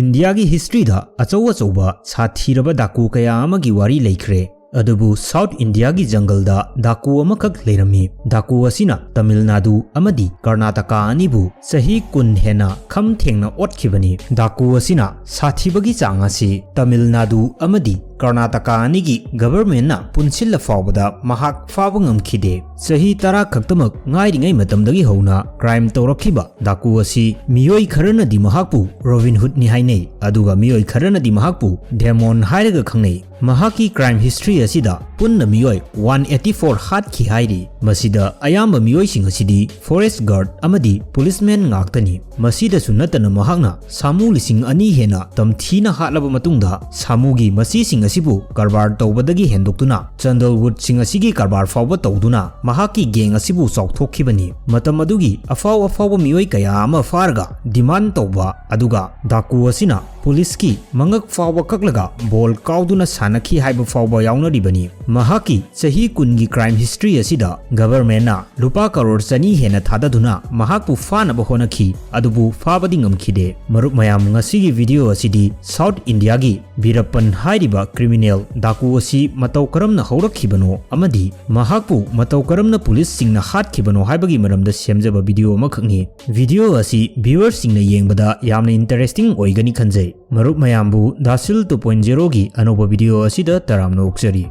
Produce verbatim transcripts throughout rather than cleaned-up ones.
ꯏꯟꯗꯤꯌꯥꯒꯤ ꯍꯤꯁꯇ꯭ꯔꯤꯗ ꯑꯆꯧ ꯑꯆꯧꯕ ꯁꯥꯊꯤꯔꯕ ꯗꯥꯀꯨ ꯀꯌꯥ ꯑꯃꯒꯤ ꯋꯥꯔꯤ ꯂꯩꯈ꯭ꯔꯦ꯫ ꯑꯗꯨꯕꯨ ꯁꯥꯎꯠ ꯏꯟꯗꯤꯌꯥꯒꯤ ꯖꯪꯒꯜꯗ ꯗꯥꯀꯨ ꯑꯃꯈꯛ ꯂꯩꯔꯝꯃꯤ꯫ ꯗꯥꯀꯨ ꯑꯁꯤꯅ ꯇꯥꯃꯤꯜ ꯅꯥꯗꯨ ꯑꯃꯗꯤ ꯀꯔꯅꯥꯇꯀꯥ ꯑꯅꯤꯕꯨ ꯆꯍꯤ ꯀꯨꯟ ꯍꯦꯟꯅ ꯈꯝ ꯊꯦꯡꯅ ꯑꯣꯠꯈꯤꯕꯅꯤ꯫ ꯗꯥꯀꯨ ꯑꯁꯤꯅ ꯁꯥꯊꯤꯕꯒꯤ ꯆꯥꯡ ꯑꯁꯤ ꯇꯥꯃꯤꯜ ꯅꯥꯗꯨ ꯑꯃꯗꯤ ꯀꯔꯅꯥꯇꯀꯥ ꯑꯅꯤꯒꯤ ꯒꯚꯔꯟꯃꯦꯟꯠꯅ ꯄꯨꯟꯁꯤꯜꯂ ꯐꯥꯎꯕꯗ ꯃꯍꯥꯛ ꯐꯥꯕ ꯉꯝꯈꯤꯗꯦ꯫ ꯆꯍꯤ ꯇꯔꯥ ꯈꯛꯇꯃꯛ ꯉꯥꯏꯔꯤꯉꯩ ꯃꯇꯝꯗꯒꯤ ꯍꯧꯅ ꯀ꯭ꯔꯥꯏꯝ ꯇꯧꯔꯛꯈꯤꯕ ꯗꯥꯀꯨ ꯑꯁꯤ ꯃꯤꯑꯣꯏ ꯈꯔꯅꯗꯤ ꯃꯍꯥꯛꯄꯨ ꯔꯣꯕꯤꯟ ꯍꯨꯗꯅꯤ ꯍꯥꯏꯅꯩ, ꯑꯗꯨꯒ ꯃꯤꯑꯣꯏ ꯈꯔꯅꯗꯤ ꯃꯍꯥꯛꯄꯨ ꯗꯦꯃꯣꯟ ꯍꯥꯏꯔꯒ ꯈꯪꯅꯩ꯫ ꯃꯍꯥꯛꯀꯤ ꯀ꯭ꯔꯥꯏꯝ ꯍꯤꯁꯇ꯭ꯔꯤ ꯑꯁꯤꯗ ꯄꯨꯟꯅ ꯃꯤꯑꯣꯏ ꯋꯥꯟ ꯑꯦꯠꯇꯤ ꯐꯣꯔ ꯍꯥꯠꯈꯤ ꯍꯥꯏꯔꯤ꯫ ꯃꯁꯤꯗ ꯑꯌꯥꯝꯕ ꯃꯤꯑꯣꯏꯁꯤꯡ ꯑꯁꯤꯗꯤ ꯐꯣꯔꯦꯁ꯭ꯠ ꯒꯥꯔꯗ ꯑꯃꯗꯤ ꯄꯨꯂꯤꯁꯃꯦꯟ ꯉꯥꯛꯇꯅꯤ꯫ ꯃꯁꯤꯗꯁꯨ ꯅꯠꯇꯅ ꯃꯍꯥꯛꯅ ꯁꯥꯃꯨ ꯂꯤꯁꯤꯡ ꯑꯅꯤ ꯍꯦꯟꯅ ꯇꯝꯊꯤꯅ ꯍꯥꯠꯂꯕ ꯃꯇꯨꯡꯗ ꯁꯥꯃꯨꯒꯤ ꯃꯆꯤꯁꯤꯡ ꯑꯁꯤꯕꯨ ꯀꯔꯕꯥꯔ ꯇꯧꯕꯗꯒꯤ ꯍꯦꯟꯗꯣꯛꯇꯨꯅ ꯆꯟꯗꯜꯋꯨꯗꯁꯤꯡ ꯑꯁꯤꯒꯤ ꯀꯔꯕꯥꯔ ꯐꯥꯎꯕ ꯇꯧꯗꯨꯅ ꯃꯍꯥꯛꯀꯤ ꯒꯦꯡ ꯑꯁꯤꯕꯨ ꯆꯥꯎꯊꯣꯛꯈꯤꯕꯅꯤ꯫ ꯃꯇꯝ ꯑꯗꯨꯒꯤ ꯑꯐꯥꯎ ꯑꯐꯥꯎꯕ ꯃꯤꯑꯣꯏ ꯀꯌꯥ ꯑꯃ ꯐꯥꯔꯒ ꯗꯤꯃꯥꯟ ꯇꯧꯕ, ꯑꯗꯨꯒ ꯗꯥꯀꯨ ꯑꯁꯤꯅ ꯄꯨꯂꯤꯁꯀꯤ ꯃꯉꯛ ꯐꯥꯎꯕ ꯀꯛꯂꯒ ꯕꯣꯜ ꯀꯥꯎꯗꯨꯅ ꯁꯥꯟꯅꯈꯤ ꯍꯥꯏꯕ ꯐꯥꯎꯕ ꯌꯥꯎꯅꯔꯤꯕꯅꯤ꯫ ꯃꯍꯥꯛꯀꯤ ꯆꯍꯤ ꯀꯨꯟꯒꯤ ꯀ꯭ꯔꯥꯏꯝ ꯍꯤꯁꯇ꯭ꯔꯤ ꯑꯁꯤꯗ ꯒꯚꯔꯟꯃꯦꯟꯠꯅ ꯂꯨꯄꯥ ꯀꯔꯣꯔ ꯆꯅꯤ ꯍꯦꯟꯅ ꯊꯥꯗꯗꯨꯅ ꯃꯍꯥꯛꯄꯨ ꯐꯥꯅꯕ ꯍꯣꯠꯅꯈꯤ, ꯑꯗꯨꯕꯨ ꯐꯥꯕꯗꯤ ꯉꯝꯈꯤꯗꯦ꯫ ꯃꯔꯨꯞ ꯃꯌꯥꯝ, ꯉꯁꯤꯒꯤ ꯚꯤꯗꯤꯑꯣ ꯑꯁꯤꯗꯤ ꯁꯥꯎꯠ ꯏꯟꯗꯤꯌꯥꯒꯤ ꯕꯤꯔꯞꯄꯟ ꯍꯥꯏꯔꯤꯕ ꯀ꯭ꯔꯤꯃꯤꯅꯦꯜ ꯗꯥꯀꯨ ꯑꯁꯤ ꯃꯇꯧ ꯀꯔꯝꯅ ꯍꯧꯔꯛꯈꯤꯕꯅꯣ ꯑꯃꯗꯤ ꯃꯍꯥꯛꯄꯨ ꯃꯇꯧ ꯀꯔꯝꯅ ꯄꯨꯂꯤꯁꯁꯤꯡꯅ ꯍꯥꯠꯈꯤꯕꯅꯣ ꯍꯥꯏꯕꯒꯤ ꯃꯔꯝꯗ ꯁꯦꯝꯖꯕ ꯚꯤꯗꯤꯑꯣ ꯑꯃꯈꯛꯅꯤ꯫ ꯚꯤꯗꯤꯑꯣ ꯑꯁꯤ ꯚ꯭ꯌꯨꯋꯔꯁꯤꯡꯅ ꯌꯦꯡꯕꯗ ꯌꯥꯝꯅ ꯏꯟꯇꯔꯦꯁꯇꯤꯡ ꯑꯣꯏꯒꯅꯤ ꯈꯟꯖꯩ꯫ ꯃꯔꯨꯞ ꯃꯌꯥꯝꯕꯨ ꯗꯥꯁꯤꯜ ꯇꯨ ꯄꯣꯏꯟꯠ ꯖꯦꯔꯣꯒꯤ ꯑꯅꯧꯕ ꯚꯤꯗꯤꯑꯣ ꯑꯁꯤꯗ ꯇꯔꯥꯝꯅ ꯑꯣꯛꯆꯔꯤ꯫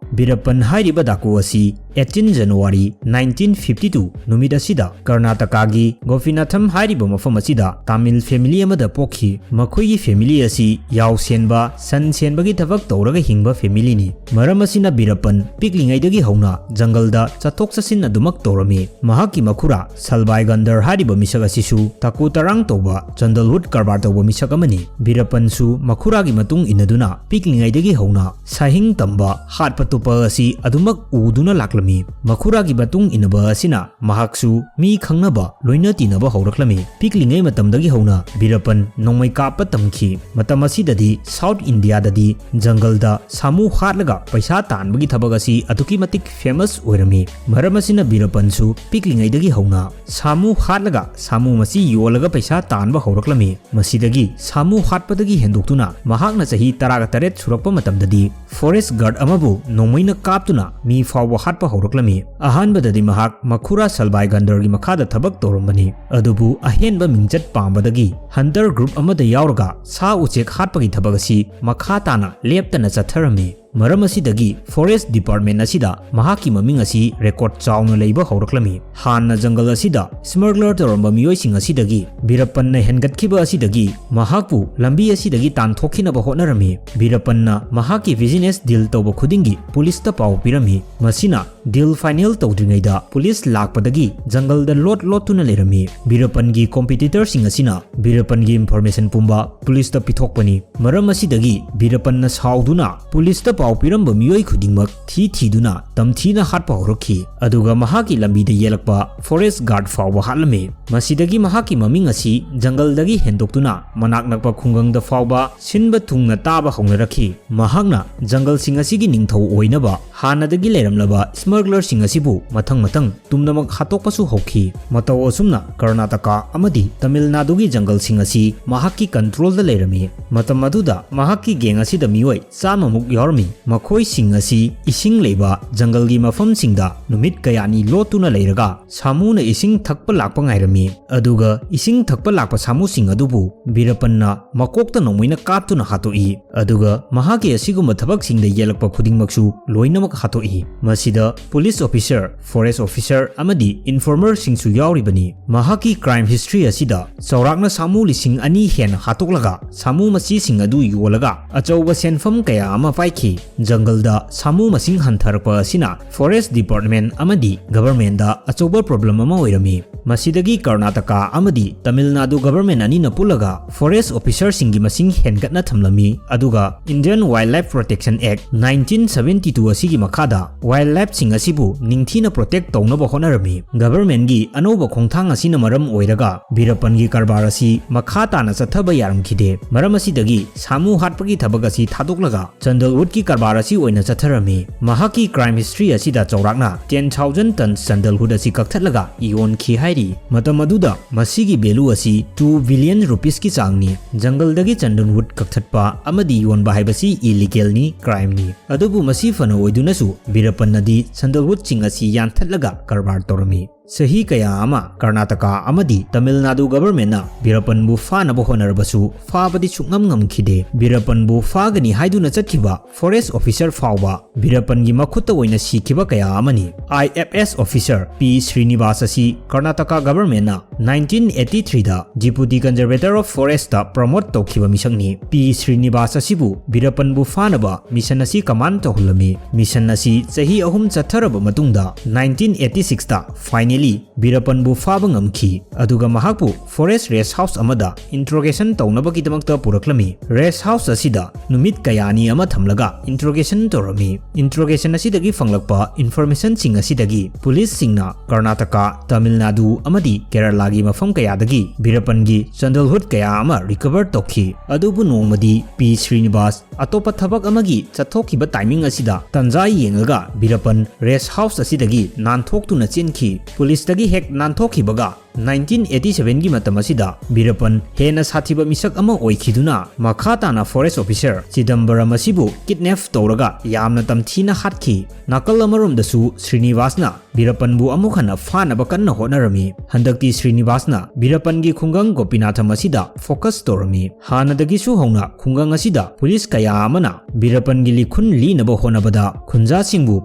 ꯕꯤꯔꯞꯄꯟ ꯍꯥꯏꯔꯤꯕ ꯗꯥꯀꯨ ꯑꯁꯤ eighteen January nineteen fifty two ꯅꯨꯃꯤꯠ ꯑꯁꯤꯗ ꯀꯔꯅꯥꯇꯀꯥꯒꯤ ꯒꯣꯄꯤꯅꯥꯊꯝ ꯍꯥꯏꯔꯤꯕ ꯃꯐꯝ ꯑꯁꯤꯗ ꯇꯥꯃꯤꯜ ꯐꯦꯃꯤꯂꯤ ꯑꯃꯗ ꯄꯣꯛꯈꯤ꯫ ꯃꯈꯣꯏꯒꯤ ꯐꯦꯃꯤꯂꯤ ꯑꯁꯤ ꯌꯥꯎ ꯁꯦꯟꯕ, ꯁꯟ ꯁꯦꯟꯕꯒꯤ ꯊꯕꯛ ꯇꯧꯔꯒ ꯍꯤꯡꯕ ꯐꯦꯃꯤꯂꯤꯅꯤ꯫ ꯃꯔꯝ ꯑꯁꯤꯅ ꯕꯤꯔꯞꯄꯟ ꯄꯤꯛꯂꯤꯉꯩꯗꯒꯤ ꯍꯧꯅ ꯖꯪꯒꯜꯗ ꯆꯠꯊꯣꯛ ꯆꯠꯁꯤꯟ ꯑꯗꯨꯃꯛ ꯇꯧꯔꯝꯃꯤ꯫ ꯃꯍꯥꯛꯀꯤ ꯃꯈꯨꯔꯥ ꯁꯜꯕꯥꯏ ꯒꯟꯗꯔ ꯍꯥꯏꯔꯤꯕ ꯃꯤꯁꯛ ꯑꯁꯤꯁꯨ ꯇꯥꯀꯨ ꯇꯔꯥꯡ ꯇꯧꯕ ꯆꯟꯗꯜꯋꯨꯗ ꯀꯔꯕꯥꯔ ꯇꯧꯕ ꯃꯤꯁꯛ ꯑꯃꯅꯤ꯫ ꯕꯤꯔꯞꯄꯟꯁꯨ ꯃꯈꯨꯔꯥꯒꯤ ꯃꯇꯨꯡ ꯏꯟꯅꯗꯨꯅ ꯄꯤꯛꯂꯤꯉꯩꯗꯒꯤ ꯍꯧꯅ ꯁꯥꯍꯤꯡ ꯇꯝꯕ, ꯍꯥꯠꯄ ꯇꯨꯄ ꯑꯁꯤ ꯑꯗꯨꯃꯛ ꯎꯗꯨꯅ ꯂꯥꯛꯂꯝꯃꯤ꯫ ꯃꯈꯨꯔꯥꯒꯤ ꯃꯇꯨꯡ ꯏꯟꯅꯕ ꯑꯁꯤꯅ ꯃꯍꯥꯛꯁꯨ ꯃꯤ ꯈꯪꯅꯕ, ꯂꯣꯏꯅ ꯇꯤꯟꯅꯕ ꯍꯧꯔꯛꯂꯝꯃꯤ꯫ ꯄꯤꯛꯂꯤꯉꯩ ꯃꯇꯝꯗꯒꯤ ꯍꯧꯅ ꯕꯤꯔꯄꯟ ꯅꯣꯡꯃꯩ ꯀꯥꯞꯄ ꯇꯝꯈꯤ꯫ ꯃꯇꯝ ꯑꯁꯤꯗꯗꯤ ꯁꯥꯎꯠ ꯏꯟꯗꯤꯌꯥꯗꯗꯤ ꯖꯪꯒꯜꯗ ꯁꯥꯃꯨ ꯍꯥꯠꯂꯒ ꯄꯩꯁꯥ ꯇꯥꯟꯕꯒꯤ ꯊꯕꯛ ꯑꯁꯤ ꯑꯗꯨꯛꯀꯤ ꯃꯇꯤꯛ ꯐꯦꯃꯁ ꯑꯣꯏꯔꯝꯃꯤ꯫ ꯃꯔꯝ ꯑꯁꯤꯅ ꯕꯤꯔꯄꯟꯁꯨ ꯄꯤꯛꯂꯤꯉꯩꯗꯒꯤ ꯍꯧꯅ ꯁꯥꯃꯨ ꯍꯥꯠꯂꯒ ꯁꯥꯃꯨ ꯃꯆꯤ ꯌꯣꯜꯂꯒ ꯄꯩꯁꯥ ꯇꯥꯟꯕ ꯍꯧꯔꯛꯂꯝꯃꯤ꯫ ꯃꯁꯤꯗꯒꯤ ꯁꯥꯃꯨ ꯍꯥꯠꯄꯗꯒꯤ ꯍꯦꯟꯗꯣꯛꯇꯨꯅ ꯃꯍꯥꯛꯅ ꯆꯍꯤ ꯇꯔꯥꯒ ꯇꯔꯦꯠ ꯁꯨꯔꯛꯄ ꯃꯇꯝꯗꯗꯤ ꯐꯣꯔꯦꯁ ꯒꯥꯔꯗ ꯑꯃꯕꯨ ꯅꯣꯡꯃꯩꯅ ꯀꯥꯞꯇꯨꯅ ꯃꯤ ꯐꯥꯎꯕ ꯍꯥꯠꯄ ꯍꯧꯔꯛꯂꯝꯃꯤ꯫ ꯑꯍꯥꯟꯕꯗꯗꯤ ꯃꯍꯥꯛ ꯃꯈꯨꯔꯥ ꯁꯜꯕꯥꯏ ꯒꯟꯗꯔꯒꯤ ꯃꯈꯥꯗ ꯊꯕꯛ ꯇꯧꯔꯝꯕꯅꯤ, ꯑꯗꯨꯕꯨ ꯑꯍꯦꯟꯕ ꯃꯤꯡꯆꯠ ꯄꯥꯝꯕꯗꯒꯤ ꯍꯟꯇꯔ ꯒ꯭ꯔꯨꯞ ꯑꯃꯗ ꯌꯥꯎꯔꯒ ꯁꯥ ꯎꯆꯦꯛ ꯍꯥꯠꯄꯒꯤ ꯊꯕꯛ ꯑꯁꯤ ꯃꯈꯥ ꯇꯥꯅ ꯂꯦꯞꯇꯅ ꯆꯠꯊꯔꯝꯃꯤ꯫ ꯃꯔꯝ ꯑꯁꯤꯗꯒꯤ ꯐꯣꯔꯦꯁ ꯗꯤꯄꯥꯔꯠꯃꯦꯟ ꯑꯁꯤꯗ ꯃꯍꯥꯛꯀꯤ ꯃꯃꯤꯡ ꯑꯁꯤ ꯔꯦꯀꯣꯔꯗ ꯆꯥꯎꯅ ꯂꯩꯕ ꯍꯧꯔꯛꯂꯝꯃꯤ꯫ ꯍꯥꯟꯅ ꯖꯪꯒꯜ ꯑꯁꯤꯗ ꯁ꯭ꯃꯒꯂꯔ ꯇꯧꯔꯝꯕ ꯃꯤꯑꯣꯏꯁꯤꯡ ꯑꯁꯤꯗꯒꯤ ꯕꯤꯔꯄꯟꯅ ꯍꯦꯟꯒꯠꯈꯤꯕ ꯑꯁꯤꯗꯒꯤ ꯃꯍꯥꯛꯄꯨ ꯂꯝꯕꯤ ꯑꯁꯤꯗꯒꯤ ꯇꯥꯟꯊꯣꯛꯈꯤꯅꯕ ꯍꯣꯠꯅꯔꯝꯃꯤ꯫ ꯕꯤꯔꯄꯟꯅ ꯃꯍꯥꯛꯀꯤ ꯕꯤꯖꯤꯅꯦꯁ ꯗꯤꯜ ꯇꯧꯕ ꯈꯨꯗꯤꯡꯒꯤ ꯄꯨꯂꯤꯁꯇ ꯄꯥꯎ ꯄꯤꯔꯝꯃꯤ꯫ ꯃꯁꯤꯅ ꯗꯤꯜ ꯐꯥꯏꯅꯦꯜ ꯇꯧꯗ꯭ꯔꯤꯉꯩꯗ ꯄꯨꯂꯤꯁ ꯂꯥꯛꯄꯗꯒꯤ ꯖꯪꯒꯜꯗ ꯂꯣꯠ ꯂꯣꯠꯇꯨꯅ ꯂꯩꯔꯝꯃꯤ꯫ ꯕꯤꯔꯄꯟꯒꯤ ꯀꯣꯝꯄꯤꯇꯤꯇꯔꯁꯤꯡ ꯑꯁꯤꯅ ꯕꯤꯔꯄꯟꯒꯤ ꯏꯟꯐꯣꯔꯃꯦꯁꯟ ꯄꯨꯝꯕ ꯄꯨꯂꯤꯁꯇ ꯄꯤꯊꯣꯛꯄꯅꯤ꯫ ꯃꯔꯝ ꯑꯁꯤꯗꯒꯤ ꯕꯤꯔꯄꯟꯅ ꯁꯥꯎꯗꯨꯅ ꯄꯨꯂꯤꯁꯇ ꯄꯥꯎ ꯄꯤꯔꯝꯕ ꯃꯤꯑꯣꯏ ꯈꯨꯗꯤꯡꯃꯛ ꯊꯤ ꯊꯤꯗꯨꯅ ꯇꯝꯊꯤꯅ ꯍꯥꯠꯄ ꯍꯧꯔꯛꯈꯤ꯫ ꯑꯗꯨꯒ ꯃꯍꯥꯛꯀꯤ ꯂꯝꯕꯤꯗ ꯌꯦꯜꯂꯛꯄ ꯐꯣꯔꯦꯁ ꯒꯥꯔꯗ ꯐꯥꯎꯕ ꯍꯥꯠꯂꯝꯃꯤ꯫ ꯃꯁꯤꯗꯒꯤ ꯃꯍꯥꯛꯀꯤ ꯃꯃꯤꯡ ꯑꯁꯤ ꯖꯪꯒꯜꯗꯒꯤ ꯍꯦꯟꯗꯣꯛꯇꯨꯅ ꯃꯅꯥꯛ ꯅꯛꯄ ꯈꯨꯡꯒꯪꯗ ꯐꯥꯎꯕ ꯁꯤꯟꯕ ꯊꯨꯡꯅ ꯇꯥꯕ ꯍꯧꯅꯔꯛꯈꯤ꯫ ꯃꯍꯥꯛꯅ ꯖꯪꯒꯜꯁꯤꯡ ꯑꯁꯤꯒꯤ ꯅꯤꯡꯊꯧ ꯑꯣꯏꯅꯕ ꯍꯥꯟꯅꯗꯒꯤ ꯂꯩꯔꯝꯂꯕ ꯁ꯭ꯃꯒꯂꯔꯁꯤꯡ ꯑꯁꯤꯕꯨ ꯃꯊꯪ ꯃꯊꯪ ꯇꯨꯝꯅꯃꯛ ꯍꯥꯠꯇꯣꯛꯄꯁꯨ ꯍꯧꯈꯤ꯫ ꯃꯇꯧ ꯑꯁꯨꯝꯅ ꯀꯔꯅꯥꯇꯀꯥ ꯑꯃꯗꯤ ꯇꯃꯤꯜ ꯅꯥꯗꯨꯒꯤ ꯖꯪꯒꯜꯁꯤꯡ ꯑꯁꯤ ꯃꯍꯥꯛꯀꯤ ꯀꯟꯇ꯭ꯔꯣꯜꯗ ꯂꯩꯔꯝꯃꯤ꯫ ꯃꯇꯝ ꯑꯗꯨꯗ ꯃꯍꯥꯛꯀꯤ ꯒꯦꯡ ꯑꯁꯤꯗ ꯃꯤꯑꯣꯏ ꯆꯥꯝꯃꯃꯨꯛ ꯌꯥꯎꯔꯝꯃꯤ꯫ ꯃꯈꯣꯏꯁꯤꯡ ꯑꯁꯤ ꯏꯁꯤꯡ ꯂꯩꯕ ꯖꯪꯒꯜꯒꯤ ꯃꯐꯝꯁꯤꯡꯗ ꯅꯨꯃꯤꯠ ꯀꯌꯥꯅꯤ ꯂꯣꯠꯇꯨꯅ ꯂꯩꯔꯒ ꯁꯥꯃꯨꯅ ꯏꯁꯤꯡ ꯊꯛꯄ ꯂꯥꯛꯄ ꯉꯥꯏꯔꯝꯃꯤ꯫ ꯑꯗꯨꯒ ꯏꯁꯤꯡ ꯊꯛꯄ ꯂꯥꯛꯄ ꯁꯥꯃꯨꯁꯤꯡ ꯑꯗꯨꯕꯨ ꯕꯤꯔꯄꯟꯅ ꯃꯀꯣꯛꯇ ꯅꯣꯡꯃꯩꯅ ꯀꯥꯞꯇꯨꯅ ꯍꯥꯠꯇꯣꯛꯏ꯫ ꯑꯗꯨꯒ ꯃꯍꯥꯛꯀꯤ ꯑꯁꯤꯒꯨꯝꯕ ꯊꯕꯛꯁꯤꯡꯗ ꯌꯦꯜꯂꯛꯄ ꯈꯨꯗꯤꯡꯃꯛꯁꯨ ꯂꯣꯏꯅꯃꯛ ꯍꯥꯠꯇꯣꯛꯏ꯫ ꯃꯁꯤꯗ Police officer, forest officer ꯑꯃꯗꯤ informerꯁꯤꯡꯁꯨ ꯌꯥꯎꯔꯤꯕꯅꯤ꯫ ꯃꯍꯥꯛꯀꯤ crime history ꯑꯁꯤꯗ ꯆꯥꯎꯔꯥꯛꯅ ꯁꯥꯃꯨ ꯂꯤꯁꯤꯡ ꯑꯅꯤ ꯍꯦꯟꯅ ꯍꯥꯠꯇꯣꯛꯂꯒ ꯁꯥꯃꯨ ꯃꯆꯤꯁꯤꯡ ꯑꯗꯨ ꯌꯣꯜꯂꯒ ꯑꯆꯧꯕ ꯁꯦꯟꯐꯝ ꯀꯌꯥ ꯑꯃ ꯄꯥꯏꯈꯤ꯫ ꯖꯪꯒꯜꯗ ꯁꯥꯃꯨ ꯃꯁꯤꯡ ꯍꯟꯊꯔꯛꯄ ꯑꯁꯤꯅ forest department ꯑꯃꯗꯤ governmentꯗ ꯑꯆꯧꯕ problem ꯑꯃ ꯑꯣꯏꯔꯝꯃꯤ꯫ ꯃꯁꯤꯗꯒꯤ ꯀꯔꯅꯥꯇꯀꯥ ꯑꯃꯗꯤ ꯇꯃꯤꯜ ꯅꯥꯗꯨ government ꯑꯅꯤꯅ ꯄꯨꯜꯂꯒ forest officerꯁꯤꯡꯒꯤ ꯃꯁꯤꯡ ꯍꯦꯟꯒꯠꯅ ꯊꯝꯂꯝꯃꯤ, ꯑꯗꯨꯒ Indian Wildlife Protection Act nineteen seventy two ꯑꯁꯤꯒꯤ ꯃꯈꯥꯗ wildlifeꯁꯤꯡ ꯑꯁꯤꯕꯨ ꯅꯤꯡꯊꯤꯅ protect ꯇꯧꯅꯕ ꯍꯣꯠꯅꯔꯝꯃꯤ꯫ Governmentꯒꯤ ꯑꯅꯧꯕ ꯈꯣꯡꯊꯥꯡ ꯑꯁꯤꯅ ꯃꯔꯝ ꯑꯣꯏꯔꯒ ꯕꯤꯔꯄꯟꯒꯤ ꯀꯔꯕꯥꯔ ꯑꯁꯤ ꯃꯈꯥ ꯇꯥꯅ ꯆꯠꯊꯕ ꯌꯥꯔꯝꯈꯤꯗꯦ꯫ ꯃꯔꯝ ꯑꯁꯤꯗꯒꯤ ꯁꯥꯃꯨ ꯍꯥꯠꯄꯒꯤ ꯊꯕꯛ ꯑꯁꯤ ꯊꯥꯗꯣꯛꯂꯒ sandalwoodꯀꯤ ꯀꯔꯕꯥꯔ ꯑꯁꯤ ꯑꯣꯏꯅ ꯆꯠꯊꯔꯝꯃꯤ꯫ ꯃꯍꯥꯛꯀꯤ crime history ꯑꯁꯤꯗ ꯆꯥꯎꯔꯥꯛꯅ ten thousand tons sandalwood ꯑꯁꯤ ꯀꯛꯊꯠꯂꯒ ꯌꯣꯟꯈꯤ ꯍꯥꯏꯔꯤ꯫ ꯃꯇꯝ ꯑꯗꯨꯗ ꯃꯁꯤꯒꯤ value ꯑꯁꯤ two billion rupeesꯀꯤ ꯆꯥꯡꯅꯤ꯫ ꯖꯪꯒꯜꯗꯒꯤ sandalwood ꯀꯛꯊꯠꯄ ꯑꯃꯗꯤ ꯌꯣꯟꯕ ꯍꯥꯏꯕꯁꯤ illegalꯅꯤ, crimeꯅꯤ꯫ ꯑꯗꯨꯕꯨ ꯃꯁꯤ ꯐꯅ ꯑꯣꯏꯗꯨꯅꯁꯨ ꯕꯤꯔꯄꯟꯅꯗꯤ sandalwoodꯁꯤꯡ ꯑꯁꯤ ꯌꯥꯟꯊꯠꯂꯒ ꯀꯔꯕꯥꯔ ꯇꯧꯔꯝꯃꯤ꯫ ꯆꯍꯤ ꯀꯌꯥ ꯑꯃ ꯀꯔꯅꯥꯇꯀꯥ ꯑꯃꯗꯤ ꯇꯃꯤꯜ ꯅꯥꯗꯨ governmentꯅ ꯕꯤꯔꯄꯟꯕꯨ ꯐꯥꯅꯕ ꯍꯣꯠꯅꯔꯕꯁꯨ ꯐꯥꯕꯗꯤ ꯁꯨꯛꯉꯝ ꯉꯝꯈꯤꯗꯦ꯫ ꯕꯤꯔꯄꯟꯕꯨ ꯐꯥꯒꯅꯤ ꯍꯥꯏꯗꯨꯅ ꯆꯠꯈꯤꯕ forest officer ꯐꯥꯎꯕ ꯕꯤꯔꯄꯟꯒꯤ ꯃꯈꯨꯠꯇ ꯑꯣꯏꯅ ꯁꯤꯈꯤꯕ ꯀꯌꯥ ꯑꯃꯅꯤ꯫ I F S officer P Srinivas ꯑꯁꯤ Karnataka governmentꯅ nineteen eighty threeꯗ Deputy Conservator of Forestꯇ promote ꯇꯧꯈꯤꯕ ꯃꯤꯁꯛꯅꯤ꯫ P ꯁ꯭ꯔꯤꯅꯤꯕꯥꯁ ꯑꯁꯤꯕꯨ ꯕꯤꯔꯄꯟꯕꯨ ꯐꯥꯅꯕ mission ꯑꯁꯤ command ꯇꯧꯍꯜꯂꯝꯃꯤ꯫ Mission ꯑꯁꯤ ꯆꯍꯤ ꯑꯍꯨꯝ ꯆꯠꯊꯔꯕ ꯃꯇꯨꯡꯗ nineteen eighty sixꯇ finally ꯕꯤꯔꯄꯟꯕꯨ ꯐꯥꯕ ꯉꯝꯈꯤ, ꯑꯗꯨꯒ ꯃꯍꯥꯛꯄꯨ forest rest house ꯑꯃꯗ interrogation ꯇꯧꯅꯕꯒꯤꯗꯃꯛꯇ ꯄꯨꯔꯛꯂꯝꯃꯤ꯫ Rest house ꯑꯁꯤꯗ ꯅꯨꯃꯤꯠ ꯀꯌꯥꯅꯤ ꯑꯃ ꯊꯝꯂꯒ interrogation ꯇꯧꯔꯝꯃꯤ꯫ Interrogation ꯑꯁꯤꯗꯒꯤ ꯐꯪꯂꯛꯄ informationꯁꯤꯡ ꯑꯁꯤꯗꯒꯤ policeꯁꯤꯡꯅ ꯀꯔꯅꯥꯇꯀꯥ, ꯇꯥꯃꯤꯜ ꯅꯥꯗꯨ ꯑꯃꯗꯤ ꯀꯦꯔꯂꯥꯒꯤ ꯃꯐꯝ ꯀꯌꯥꯗꯒꯤ ꯕꯤꯔꯄꯟꯒꯤ sandalwood ꯀꯌꯥ ꯑꯃ recover ꯇꯧꯈꯤ꯫ ꯑꯗꯨꯕꯨ ꯅꯣꯡꯃꯗꯤ ꯄꯤ ꯁ꯭ꯔꯤꯅꯤꯕꯥꯁ ꯑꯇꯣꯞꯄ ꯊꯕꯛ ꯑꯃꯒꯤ ꯆꯠꯊꯣꯛꯈꯤꯕ timing ꯑꯁꯤꯗ ꯇꯟꯖꯥ ꯌꯦꯡꯂꯒ ꯕꯤꯔꯄꯟ rest house ꯑꯁꯤꯗꯒꯤ ꯅꯥꯟꯊꯣꯛꯇꯨꯅ ꯆꯦꯟꯈꯤ꯫ Policeꯇꯒꯤ ꯍꯦꯛ ꯅꯥꯟꯊꯣꯛꯈꯤꯕꯒ ꯅꯥꯏꯟꯇꯤꯟ ꯑꯩꯠꯇꯤ ꯁꯚꯦꯟꯒꯤ ꯃꯇꯝ ꯑꯁꯤꯗ ꯕꯤꯔꯄꯟ ꯍꯦꯟꯅ ꯁꯥꯊꯤꯕ ꯃꯤꯁꯛ ꯑꯃ ꯑꯣꯏꯈꯤꯗꯨꯅ ꯃꯈꯥ ꯇꯥꯅ forest officer ꯆꯤꯗꯝꯕꯔꯝ ꯑꯁꯤꯕꯨ kidnap ꯇꯧꯔꯒ ꯌꯥꯝꯅ ꯇꯝꯊꯤꯅ ꯍꯥꯠꯈꯤ꯫ ꯅꯥꯀꯜ ꯑꯃꯔꯣꯝꯗꯁꯨ ꯁ꯭ꯔꯤꯅꯤꯕꯥꯁꯅ ꯕꯤꯔꯄꯟꯕꯨ ꯑꯃꯨꯛ ꯍꯟꯅ ꯐꯥꯅꯕ ꯀꯟꯅ ꯍꯣꯠꯅꯔꯝꯃꯤ꯫ ꯍꯟꯗꯛꯇꯤ ꯁ꯭ꯔꯤꯅꯤꯕꯥꯁꯅ ꯕꯤꯔꯄꯟꯒꯤ ꯈꯨꯡꯒꯪ ꯒꯣꯄꯤꯅꯥꯊꯝ ꯑꯁꯤꯗ focus ꯇꯧꯔꯝꯃꯤ꯫ ꯍꯥꯟꯅꯗꯒꯤꯁꯨ ꯍꯧꯅ ꯈꯨꯡꯒꯪ ꯑꯁꯤꯗ ꯄꯨꯂꯤꯁ ꯀꯌꯥ ꯑꯃꯅ ꯕꯤꯔꯄꯟꯒꯤ ꯂꯤꯈꯨꯟ ꯂꯤꯅꯕ ꯍꯣꯠꯅꯕꯗ ꯈꯨꯟꯖꯥꯁꯤꯡꯕꯨ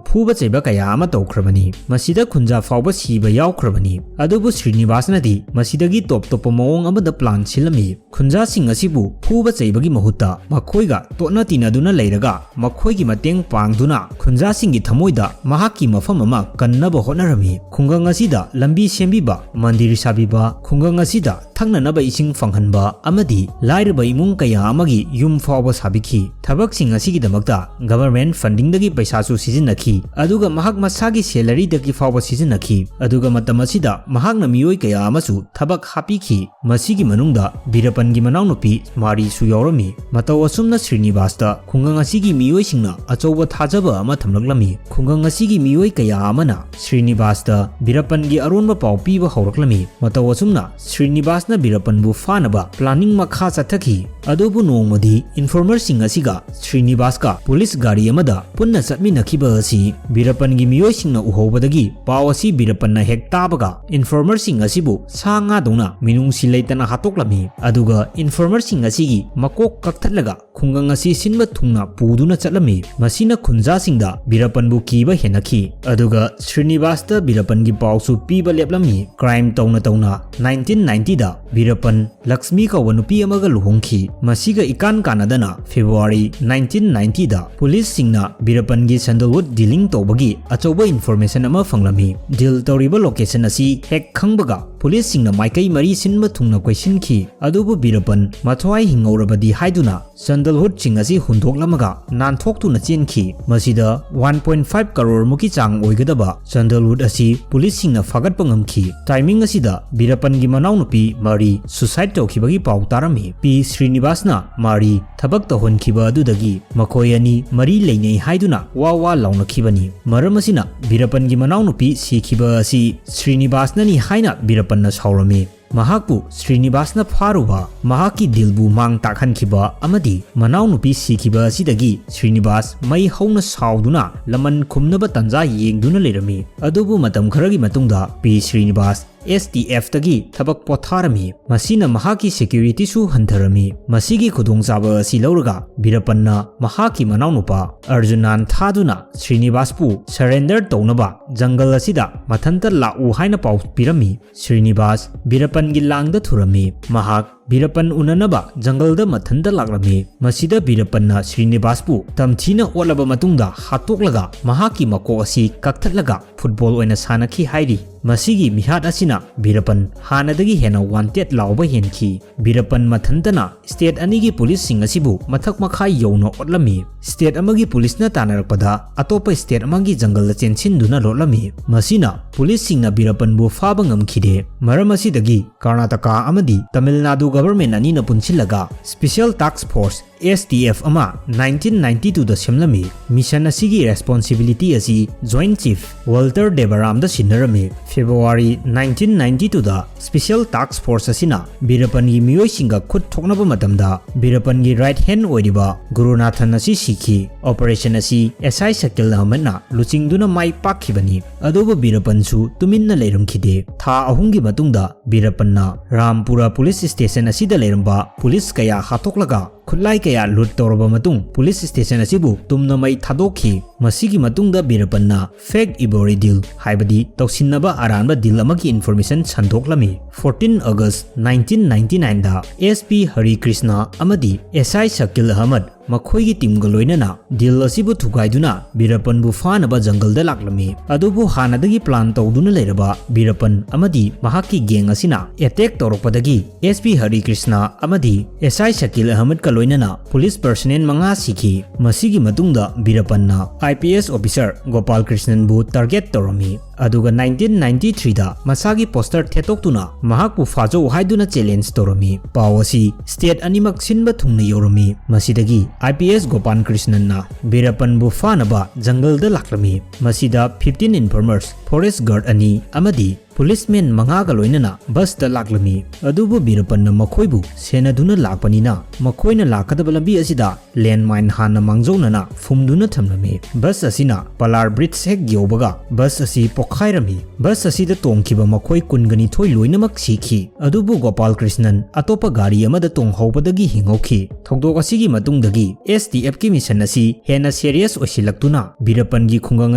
ꯐꯨꯕ ꯆꯩꯕ ꯀꯌꯥ ꯑꯃ ꯇꯧꯈ꯭ꯔꯕꯅꯤ꯫ ꯃꯁꯤꯗ ꯈꯨꯟꯖꯥ ꯐꯥꯎꯕ ꯁꯤꯕ ꯌꯥꯎꯈ꯭ꯔꯕꯅꯤ꯫ ꯑꯗꯨꯕꯨ ꯁ꯭ꯔꯤꯅꯤꯕꯥꯁꯅꯗꯤ ꯃꯁꯤꯗꯒꯤ ꯇꯣꯞ ꯇꯣꯞꯄ ꯃꯑꯣꯡ ꯑꯃꯗ plan ꯁꯤꯜꯂꯝꯃꯤ꯫ ꯈꯨꯟꯖꯥꯁꯤꯡ ꯑꯁꯤꯕꯨ ꯐꯨꯕ ꯆꯩꯕꯒꯤ ꯃꯍꯨꯠꯇ ꯃꯈꯣꯏꯒ ꯇꯣꯠꯅ ꯇꯤꯟꯅꯗꯨꯅ ꯂꯩꯔꯒ ꯃꯈꯣꯏꯒꯤ ꯃꯇꯦꯡ ꯄꯥꯡꯗꯨꯅ ꯈꯨꯟꯖꯥꯁꯤꯡꯒꯤ ꯊꯃꯣꯏꯗ ꯃꯍꯥꯛꯀꯤ ꯃꯐꯝ ꯑꯃ ꯀꯟꯅꯕ ꯍꯣꯠꯅꯔꯝꯃꯤ꯫ ꯈꯨꯡꯒꯪ ꯑꯁꯤꯗ ꯂꯝꯕꯤ ꯁꯦꯝꯕꯤꯕ, ꯃꯟꯗꯤꯔ ꯁꯥꯕꯤꯕ, ꯈꯨꯡꯒꯪ ꯑꯁꯤꯗ ꯊꯛꯅꯅꯕ ꯏꯁꯤꯡ ꯐꯪꯍꯟꯕ ꯑꯃꯗꯤ ꯂꯥꯏꯔꯕ ꯏꯃꯨꯡ ꯀꯌꯥ ꯑꯃꯒꯤ ꯌꯨꯝ ꯐꯥꯎꯕ ꯁꯥꯕꯤꯈꯤ꯫ ꯊꯕꯛꯁꯤꯡ ꯑꯁꯤꯒꯤꯗꯃꯛꯇ government funding ꯗꯒꯤ ꯄꯩꯁꯥꯁꯨ ꯁꯤꯖꯤꯟꯅꯈꯤ, ꯑꯗꯨꯒ ꯃꯍꯥꯛ ꯃꯁꯥꯒꯤ salary ꯗꯒꯤ ꯐꯥꯎꯕ ꯁꯤꯖꯤꯟꯅꯈꯤ꯫ ꯑꯗꯨꯒ ꯃꯇꯝ ꯑꯁꯤꯗ ꯃꯍꯥꯛꯅ ꯃꯤꯑꯣꯏ ꯀꯌꯥ ꯑꯃꯁꯨ ꯊꯕꯛ ꯍꯥꯞꯄꯤꯈꯤ꯫ ꯃꯁꯤꯒꯤ ꯃꯅꯨꯡꯗ ꯕꯤꯔꯄꯟꯒꯤ ꯃꯅꯥꯎꯅꯨꯄꯤ ꯃꯥꯔꯤꯁꯨ ꯌꯥꯎꯔꯝꯃꯤ꯫ ꯃꯇꯧ ꯑꯁꯨꯝꯅ ꯁ꯭ꯔꯤꯅꯤꯕꯥꯁꯇ ꯈꯨꯡꯒꯪ ꯑꯁꯤꯒꯤ ꯃꯤꯑꯣꯏꯁꯤꯡꯅ ꯑꯆꯧꯕ ꯊꯥꯖꯕ ꯑꯃ ꯊꯝꯂꯛꯂꯝꯃꯤ꯫ ꯈꯨꯡꯒꯪ ꯑꯁꯤꯒꯤ ꯃꯤꯑꯣꯏ ꯀꯌꯥ ꯑꯃꯅ ꯁ꯭ꯔꯤꯅꯤꯕꯥꯁꯇ ꯕꯤꯔꯄꯟꯒꯤ ꯑꯔꯣꯟꯕ ꯄꯥꯎ ꯄꯤꯕ ꯍꯧꯔꯛꯂꯝꯃꯤ꯫ ꯃꯇꯧ ꯑꯁꯨꯝꯅ ꯁ꯭ꯔꯤꯅꯤꯕꯥꯁꯅ ꯕꯤꯔꯄꯟꯕꯨ ꯐꯥꯅꯕ planning ꯃꯈꯥ ꯆꯠꯊꯈꯤ꯫ ꯑꯗꯨꯕꯨ ꯅꯣꯡꯃꯗꯤ informer ꯁꯤꯡ ꯑꯁꯤꯒ ꯁ꯭ꯔꯤꯅꯤꯕꯥꯁꯀ ꯄꯨꯂꯤꯁ ꯒꯥꯔꯤ ꯑꯃꯗ ꯄꯨꯟꯅ ꯆꯠꯃꯤꯟꯅꯈꯤꯕ ꯑꯁꯤ ꯕꯤꯔꯄꯟꯒꯤ ꯃꯤꯑꯣꯏꯁꯤꯡꯅ ꯎꯍꯧꯕꯗꯒꯤ ꯄꯥꯎ ꯑꯁꯤ ꯕꯤꯔꯄꯟꯅ ꯍꯦꯛ ꯇꯥꯕꯒ informer ꯁꯤꯡ ꯑꯁꯤꯕꯨ ꯁꯥ ꯉꯥꯗꯧꯅ ꯃꯤꯅꯨꯡꯁꯤ ꯂꯩꯇꯅ ꯍꯥꯠꯇꯣꯛꯂꯝꯃꯤ꯫ ꯑꯗꯨꯒ informer ꯁꯤꯡ ꯑꯁꯤꯒꯤ ꯃꯀꯣꯛ ꯀꯛꯊꯠꯂꯒ ꯈꯨꯡꯒꯪ ꯑꯁꯤ ꯁꯤꯟꯕ ꯊꯨꯡꯅ ꯄꯨꯗꯨꯅ ꯆꯠꯂꯝꯃꯤ꯫ ꯃꯁꯤꯅ ꯈꯨꯟꯖꯥꯁꯤꯡꯗ ꯕꯤꯔꯄꯟꯕꯨ ꯀꯤꯕ ꯍꯦꯟꯅꯈꯤ꯫ ꯑꯗꯨꯒ ꯁ꯭ꯔꯤꯅꯤꯕꯥꯁꯇ ꯕꯤꯔꯄꯟꯒꯤ ꯄꯥꯎꯁꯨ ꯄꯤꯕ ꯂꯦꯞꯂꯝꯃꯤ꯫ Crime ꯇꯧꯅ ꯇꯧꯅ ꯅꯥꯏꯟꯇꯤꯟ ꯅꯥꯏꯟꯇꯤꯗ ꯕꯤꯔꯄꯟ ꯂꯛꯁꯃꯤ ꯀꯧꯕ ꯅꯨꯄꯤ ꯑꯃꯒ ꯂꯨꯍꯣꯡꯈꯤ꯫ ꯃꯁꯤꯒ ꯏꯀꯥꯟ ꯀꯥꯟꯅꯗꯅ February ꯅꯥꯏꯟꯇꯤꯟ ꯅꯥꯏꯟꯇꯤꯗ ꯄꯨꯂꯤꯁꯁꯤꯡꯅ ꯕꯤꯔꯄꯟꯒꯤ sandalwood dealing ꯇꯧꯕꯒꯤ ꯑꯆꯧꯕ information ꯑꯃ ꯐꯪꯂꯝꯃꯤ꯫ Deal ꯇꯧꯔꯤꯕ location ꯑꯁꯤ ꯍꯦꯛ ꯈꯪꯕꯒ ꯄꯨꯂꯤꯁꯁꯤꯡꯅ ꯃꯥꯏꯀꯩ ꯃꯔꯤ ꯁꯤꯟꯕ ꯊꯨꯡꯅ ꯀꯣꯏꯁꯤꯟꯈꯤ꯫ ꯑꯗꯨꯕꯨ ꯕꯤꯔꯄꯟ ꯃꯊ꯭ꯋꯥꯏ ꯍꯤꯡꯍꯧꯔꯕꯗꯤ ꯍꯥꯏꯗꯨꯅ sandalwood ꯁꯤꯡ ꯑꯁꯤ ꯍꯨꯟꯗꯣꯛꯂꯝꯃꯒ ꯅꯥꯟꯊꯣꯛꯇꯨꯅ ꯆꯦꯟꯈꯤ꯫ ꯃꯁꯤꯗ one point five crore ꯃꯨꯛꯀꯤ ꯆꯥꯡ ꯑꯣꯏꯒꯗꯕ sandalwood ꯑꯁꯤ ꯄꯨꯂꯤꯁꯁꯤꯡꯅ ꯐꯥꯒꯠꯄ ꯉꯝꯈꯤ꯫ Timing ꯑꯁꯤꯗ ꯕꯤꯔꯄꯟꯒꯤ ꯃꯅꯥꯎꯅꯨꯄꯤ ꯃꯥꯔꯤ suicide ꯇꯧꯈꯤꯕꯒꯤ ꯄꯥꯎ ꯇꯥꯔꯝꯃꯤ꯫ ꯄꯤ ꯁ꯭ꯔꯤꯅꯤꯕꯥꯁꯅ ꯃꯥꯔꯤ ꯊꯕꯛ ꯇꯧꯍꯟꯈꯤꯕ ꯑꯗꯨꯗꯒꯤ ꯃꯈꯣꯏ ꯑꯅꯤ ꯃꯔꯤ ꯂꯩꯅꯩ ꯍꯥꯏꯗꯨꯅ ꯋꯥ ꯋꯥ ꯂꯥꯎꯅꯈꯤꯕꯅꯤ꯫ ꯃꯔꯝ ꯑꯁꯤꯅ ꯕꯤꯔꯄꯟꯒꯤ ꯃꯅꯥꯎꯅꯨꯄꯤ ꯁꯤꯈꯤꯕ ꯑꯁꯤ ꯁ꯭ꯔꯤꯅꯤꯕꯥꯁꯅꯅꯤ ꯍꯥꯏꯅ ꯕꯤꯔꯄꯟ ꯕꯤꯔꯞꯄꯟꯅ ꯁꯥꯎꯔꯝꯃꯤ꯫ ꯃꯍꯥꯛꯄꯨ ꯁ꯭ꯔꯤꯅꯤꯕꯥꯁꯅ ꯐꯥꯔꯨꯕ ꯃꯍꯥꯛꯀꯤ ꯗꯤꯜꯕꯨ ꯃꯥꯡ ꯇꯥꯛꯍꯟꯈꯤꯕ ꯑꯃꯗꯤ ꯃꯅꯥꯎꯅꯨꯄꯤ ꯁꯤꯈꯤꯕ ꯑꯁꯤꯗꯒꯤ ꯁ꯭ꯔꯤꯅꯤꯕꯥꯁ ꯃꯩ ꯍꯧꯅ ꯁꯥꯎꯗꯨꯅ ꯂꯃꯟ ꯈꯨꯝꯅꯕ ꯇꯥꯟꯖꯥ ꯌꯦꯡꯗꯨꯅ ꯂꯩꯔꯝꯃꯤ꯫ ꯑꯗꯨꯕꯨ ꯃꯇꯝ ꯈꯔꯒꯤ ꯃꯇꯨꯡꯗ ꯄꯤ ꯁ꯭ꯔꯤꯅꯤꯕꯥꯁ ꯑꯦꯁ ꯇꯤ ꯑꯦꯐꯇꯒꯤ ꯊꯕꯛ ꯄꯣꯊꯥꯔꯝꯃꯤ꯫ ꯃꯁꯤꯅ ꯃꯍꯥꯛꯀꯤ ꯁꯦꯀ꯭ꯌꯨꯔꯤꯇꯤꯁꯨ ꯍꯟꯊꯔꯝꯃꯤ꯫ ꯃꯁꯤꯒꯤ ꯈꯨꯗꯣꯡꯆꯥꯕ ꯑꯁꯤ ꯂꯧꯔꯒ ꯕꯤꯔꯄꯟꯅ ꯃꯍꯥꯛꯀꯤ ꯃꯅꯥꯎꯅꯨꯄꯥ ꯑꯔꯖꯨꯅꯥꯟ ꯊꯥꯗꯨꯅ ꯁ꯭ꯔꯤꯅꯤꯕꯥꯁꯄꯨ ꯁꯔꯦꯟꯗꯔ ꯇꯧꯅꯕ ꯖꯪꯒꯜ ꯑꯁꯤꯗ ꯃꯊꯟꯇ ꯂꯥꯛꯎ ꯍꯥꯏꯅ ꯄꯥꯎ ꯄꯤꯔꯝꯃꯤ꯫ ꯁ꯭ꯔꯤꯅꯤꯕꯥꯁ ꯕꯤꯔꯄꯟꯒꯤ ꯂꯥꯡꯗ ꯊꯨꯔꯝꯃꯤ꯫ ꯃꯍꯥꯛ ꯕꯤꯔꯄꯟ ꯎꯅꯅꯕ ꯖꯪꯒꯜꯗ ꯃꯊꯟꯇ ꯂꯥꯛꯂꯝꯃꯤ꯫ ꯃꯁꯤꯗ ꯕꯤꯔꯄꯟꯅ ꯁ꯭ꯔꯤꯅꯤꯕꯥꯁꯄꯨ ꯇꯝꯊꯤꯅ ꯑꯣꯠꯂꯕ ꯃꯇꯨꯡꯗ ꯍꯥꯠꯇꯣꯛꯂꯒ ꯃꯍꯥꯛꯀꯤ ꯃꯀꯣꯛ ꯑꯁꯤ ꯀꯛꯊꯠꯂꯒ ꯐꯨꯠꯕꯣꯜ ꯑꯣꯏꯅ ꯁꯥꯟꯅꯈꯤ ꯍꯥꯏꯔꯤ꯫ ꯃꯁꯤꯒꯤ ꯃꯤꯍꯥꯠ ꯑꯁꯤꯅ ꯕꯤꯔꯄꯟ ꯍꯥꯟꯅꯗꯒꯤ ꯍꯦꯟꯅ ꯋꯥꯟꯇꯦꯠ ꯂꯥꯎꯕ ꯍꯦꯟꯈꯤ꯫ ꯕꯤꯔꯄꯟ ꯃꯊꯟꯇꯅ ꯁ꯭ꯇꯦꯠ ꯑꯅꯤꯒꯤ ꯄꯨꯂꯤꯁꯁꯤꯡ ꯑꯁꯤꯕꯨ ꯃꯊꯛ ꯃꯈꯥ ꯌꯧꯅ ꯑꯣꯠꯂꯝꯃꯤ꯫ ꯁ꯭ꯇꯦꯠ ꯑꯃꯒꯤ ꯄꯨꯂꯤꯁꯅ ꯇꯥꯟꯅꯔꯛꯄꯗ ꯑꯇꯣꯞꯄ ꯁ꯭ꯇꯦꯠ ꯑꯃꯒꯤ ꯖꯪꯒꯜꯗ ꯆꯦꯟꯁꯤꯟꯗꯨꯅ ꯂꯣꯠꯂꯝꯃꯤ꯫ ꯃꯁꯤꯅ ꯄꯨꯂꯤꯁꯁꯤꯡꯅ ꯕꯤꯔꯄꯟꯕꯨ ꯐꯥꯕ ꯉꯝꯈꯤꯗꯦ꯫ ꯃꯔꯝ ꯑꯁꯤꯗꯒꯤ ꯀꯔꯅꯥꯇꯀꯥ ꯑꯃꯗꯤ ꯇꯃꯤꯜ ꯅꯥꯗꯨ ꯒꯚꯔꯟꯃꯦꯟꯠ ꯑꯅꯤꯅ ꯄꯨꯟꯁꯤꯜꯂꯒ ꯁ꯭ꯄꯦꯁꯤꯌꯦꯜ ꯇꯥꯛꯁ ꯐꯣꯔꯁ, ꯑꯦꯁ ꯇꯤ ꯑꯦꯐ, ꯑꯃ ꯅꯥꯏꯟꯇꯤꯟ ꯅꯥꯏꯟꯇꯤ ꯇꯨꯗ ꯁꯦꯝꯂꯝꯃꯤ꯫ ꯃꯤꯁꯟ ꯑꯁꯤꯒꯤ ꯔꯦꯁꯄꯣꯟꯁꯤꯕꯤꯂꯤꯇꯤ ꯑꯁꯤ ꯖꯣꯏꯟꯠ ꯆꯤꯐ ꯋꯥꯜꯇꯔ ꯗꯦꯕꯔꯥꯝꯗ ꯁꯤꯟꯅꯔꯝꯃꯤ꯫ ꯐꯦꯕ꯭ꯔꯨꯋꯥꯔꯤ ꯅꯥꯏꯟꯇꯤꯟ ꯅꯥꯏꯟꯇꯤ ꯇꯨꯗ ꯁ꯭ꯄꯦꯁꯤꯌꯦꯜ ꯇꯥꯛꯁ ꯐꯣꯔꯁ ꯑꯁꯤꯅ ꯕꯤꯔꯄꯟꯒꯤ ꯃꯤꯑꯣꯏꯁꯤꯡꯒ ꯈꯨꯠ ꯊꯣꯛꯅꯕ ꯃꯇꯝꯗ ꯕꯤꯔꯄꯟꯒꯤ ꯔꯥꯏꯠ ꯍꯦꯟꯗ ꯑꯣꯏꯔꯤꯕ ꯒꯨꯔꯨꯅꯥꯊꯟ ꯑꯁꯤ ꯁꯤꯈꯤ꯫ ꯑꯣꯄꯔꯦꯁꯟ ꯑꯁꯤ ꯑꯦꯁ ꯑꯥꯏ ꯁꯀꯤꯜ ꯑꯍꯃꯗꯅ ꯂꯨꯆꯤꯡꯗꯨꯅ ꯃꯥꯏ ꯄꯥꯛꯈꯤꯕꯅꯤ꯫ ꯑꯗꯨꯕꯨ ꯕꯤꯔꯄꯟꯁꯨ ꯇꯨꯃꯤꯟꯅ ꯂꯩꯔꯝꯈꯤꯗꯦ꯫ ꯊꯥ ꯑꯍꯨꯝꯒꯤ ꯃꯇꯨꯡꯗ ꯕꯤꯔꯄꯟꯅ ꯔꯥꯝꯄꯨꯔꯥ ꯄꯨꯂꯤꯁ ꯁ꯭ꯇꯦꯁꯟ ꯑꯁꯤꯗ ꯂꯩꯔꯝꯕ ꯄꯨꯂꯤꯁ ꯀꯌꯥ ꯍꯥꯠꯇꯣꯛꯂꯒ ꯈꯨꯠꯂꯥꯏ ꯀꯌꯥ ꯂꯨꯠ ꯇꯧꯔꯕ ꯃꯇꯨꯡ ꯄꯨꯂꯤꯁ ꯁ꯭ꯇꯦꯁꯟ ꯑꯁꯤꯕꯨ ꯇꯨꯝꯅ ꯃꯩ ꯊꯥꯗꯣꯛꯈꯤ꯫ ꯃꯁꯤꯒꯤ ꯃꯇꯨꯡꯗ ꯕꯤꯔꯄꯟꯅ ꯐꯦꯛ ꯏꯕꯣꯔꯤ ꯗꯤꯜ, ꯍꯥꯏꯕꯗꯤ ꯇꯧꯁꯤꯟꯅꯕ ꯑꯔꯥꯟꯕ ꯗꯤꯜ ꯑꯃꯒꯤ ꯏꯟꯐꯣꯔꯃꯦꯁꯟ ꯁꯟꯗꯣꯛꯂꯝꯃꯤ꯫ ꯐꯣꯔꯇꯤꯟ ꯑꯣꯒꯁ꯭ꯠ ꯅꯥꯏꯟꯇꯤꯟ ꯅꯥꯏꯟꯇꯤ ꯅꯥꯏꯟꯗ ꯑꯦꯁ ꯄꯤ ꯍꯔꯤ ꯀ꯭ꯔꯤꯁꯅ ꯑꯃꯗꯤ ꯑꯦꯁ ꯑꯥꯏ ꯁꯀꯤꯜ ꯑꯍꯃꯗ ꯃꯈꯣꯏꯒꯤ ꯇꯤꯝꯒ ꯂꯣꯏꯅꯅ ꯗꯤꯜ ꯑꯁꯤꯕꯨ ꯊꯨꯒꯥꯏꯗꯨꯅ ꯕꯤꯔꯄꯟꯕꯨ ꯐꯥꯅꯕ ꯖꯪꯒꯜꯗ ꯂꯥꯛꯂꯝꯃꯤ꯫ ꯑꯗꯨꯕꯨ ꯍꯥꯟꯅꯗꯒꯤ ꯄ꯭ꯂꯥꯟ ꯇꯧꯗꯨꯅ ꯂꯩꯔꯕ ꯕꯤꯔꯄꯟ ꯑꯃꯗꯤ ꯃꯍꯥꯛꯀꯤ ꯒꯦꯡ ꯑꯁꯤꯅ attack ꯇꯧꯔꯛꯄꯗꯒꯤ S P Harry Krishna ꯑꯃꯗꯤ ꯑꯦꯁ ꯑꯥꯏ ꯁꯀꯤꯜ ꯑꯍꯃꯗꯀ ꯂꯣꯏꯅꯅ ꯄꯨꯂꯤꯁ ꯄꯔꯁꯅꯦꯜ ꯃꯉꯥ ꯁꯤꯈꯤ꯫ ꯃꯁꯤꯒꯤ ꯃꯇꯨꯡꯗ ꯕꯤꯔꯄꯟꯅ I P S officer Gopal ꯀ꯭ꯔꯤꯁꯅꯟꯕꯨ ꯇꯥꯔꯒꯦꯠ ꯇꯧꯔꯝꯃꯤ꯫ ꯑꯗꯨꯒ ꯅꯥꯏꯟꯇꯤꯟ ꯅꯥꯏꯟꯇꯤ ꯊ꯭ꯔꯤꯗ ꯃꯁꯥꯒꯤ ꯄꯣꯁꯇꯔ ꯊꯦꯠꯇꯣꯛꯇꯨꯅ ꯃꯍꯥꯛꯄꯨ ꯐꯥꯖꯧ ꯍꯥꯏꯗꯨꯅ ꯆꯦꯂꯦꯟꯖ ꯇꯧꯔꯝꯃꯤ꯫ ꯄꯥꯎ ꯑꯁꯤ ꯁ꯭ꯇꯦꯠ ꯑꯅꯤꯃꯛ ꯁꯤꯟꯕ ꯊꯨꯡꯅ ꯌꯧꯔꯝꯃꯤ꯫ ꯃꯁꯤꯗꯒꯤ ꯑꯥꯏ ꯄꯤ ꯑꯦꯁ ꯒꯣꯄꯥꯜ ꯀ꯭ꯔꯤꯁꯅꯟꯅ ꯕꯤꯔꯄꯟꯕꯨ ꯐꯥꯅꯕ ꯖꯪꯒꯜꯗ ꯂꯥꯛꯂꯝꯃꯤ꯫ ꯃꯁꯤꯗ ꯐꯤꯐꯇꯤꯟ ꯏꯟꯐꯣꯔꯃꯔꯁ, ꯐꯣꯔꯦꯁ꯭ꯠ ꯒꯥꯔꯗ ꯑꯅꯤ ꯑꯃꯗꯤ ꯄꯨꯂꯤꯁꯃꯦꯟ ꯃꯉꯥꯒ ꯂꯣꯏꯅꯅ ꯕꯁꯇ ꯂꯥꯛꯂꯝꯃꯤ꯫ ꯑꯗꯨꯕꯨ ꯕꯤꯔꯄꯟꯅ ꯃꯈꯣꯏꯕꯨ ꯁꯦꯟꯅꯗꯨꯅ ꯂꯥꯛꯄꯅꯤꯅ ꯃꯈꯣꯏꯅ ꯂꯥꯛꯀꯗꯕ ꯂꯝꯕꯤ ꯑꯁꯤꯗ ꯂꯦꯟꯃꯥꯏꯟ ꯍꯥꯟꯅ ꯃꯥꯡꯖꯧꯅꯅ ꯐꯨꯝꯗꯨꯅ ꯊꯝꯂꯝꯃꯤ꯫ ꯕꯁ ꯑꯁꯤꯅ ꯄꯂꯥꯔ ꯕ꯭ꯔꯤꯖ ꯍꯦꯛ ꯌꯧꯕꯒ ꯕꯁ ꯑꯁꯤ ꯄꯣꯈꯥꯏꯔꯝꯃꯤ꯫ ꯕꯁ ꯑꯁꯤꯗ ꯇꯣꯡꯈꯤꯕ ꯃꯈꯣꯏ ꯀꯨꯟꯒ ꯅꯤꯊꯣꯏ ꯂꯣꯏꯅꯃꯛ ꯁꯤꯈꯤ꯫ ꯑꯗꯨꯕꯨ ꯒꯣꯄꯥꯜ ꯀ꯭ꯔꯤꯁꯅꯟ ꯑꯇꯣꯞꯄ ꯒꯥꯔꯤ ꯑꯃꯗ ꯇꯣꯡꯍꯧꯕꯗꯒꯤ ꯍꯤꯡꯍꯧꯈꯤ꯫ ꯊꯧꯗꯣꯛ ꯑꯁꯤꯒꯤ ꯃꯇꯨꯡꯗꯒꯤ ꯑꯦꯁ ꯇꯤ ꯑꯦꯐꯀꯤ ꯃꯤꯁꯟ ꯑꯁꯤ ꯍꯦꯟꯅ ꯁꯦꯔꯤꯌꯁ ꯑꯣꯏꯁꯤꯜꯂꯛꯇꯨꯅ ꯕꯤꯔꯄꯟꯒꯤ ꯈꯨꯡꯒꯪ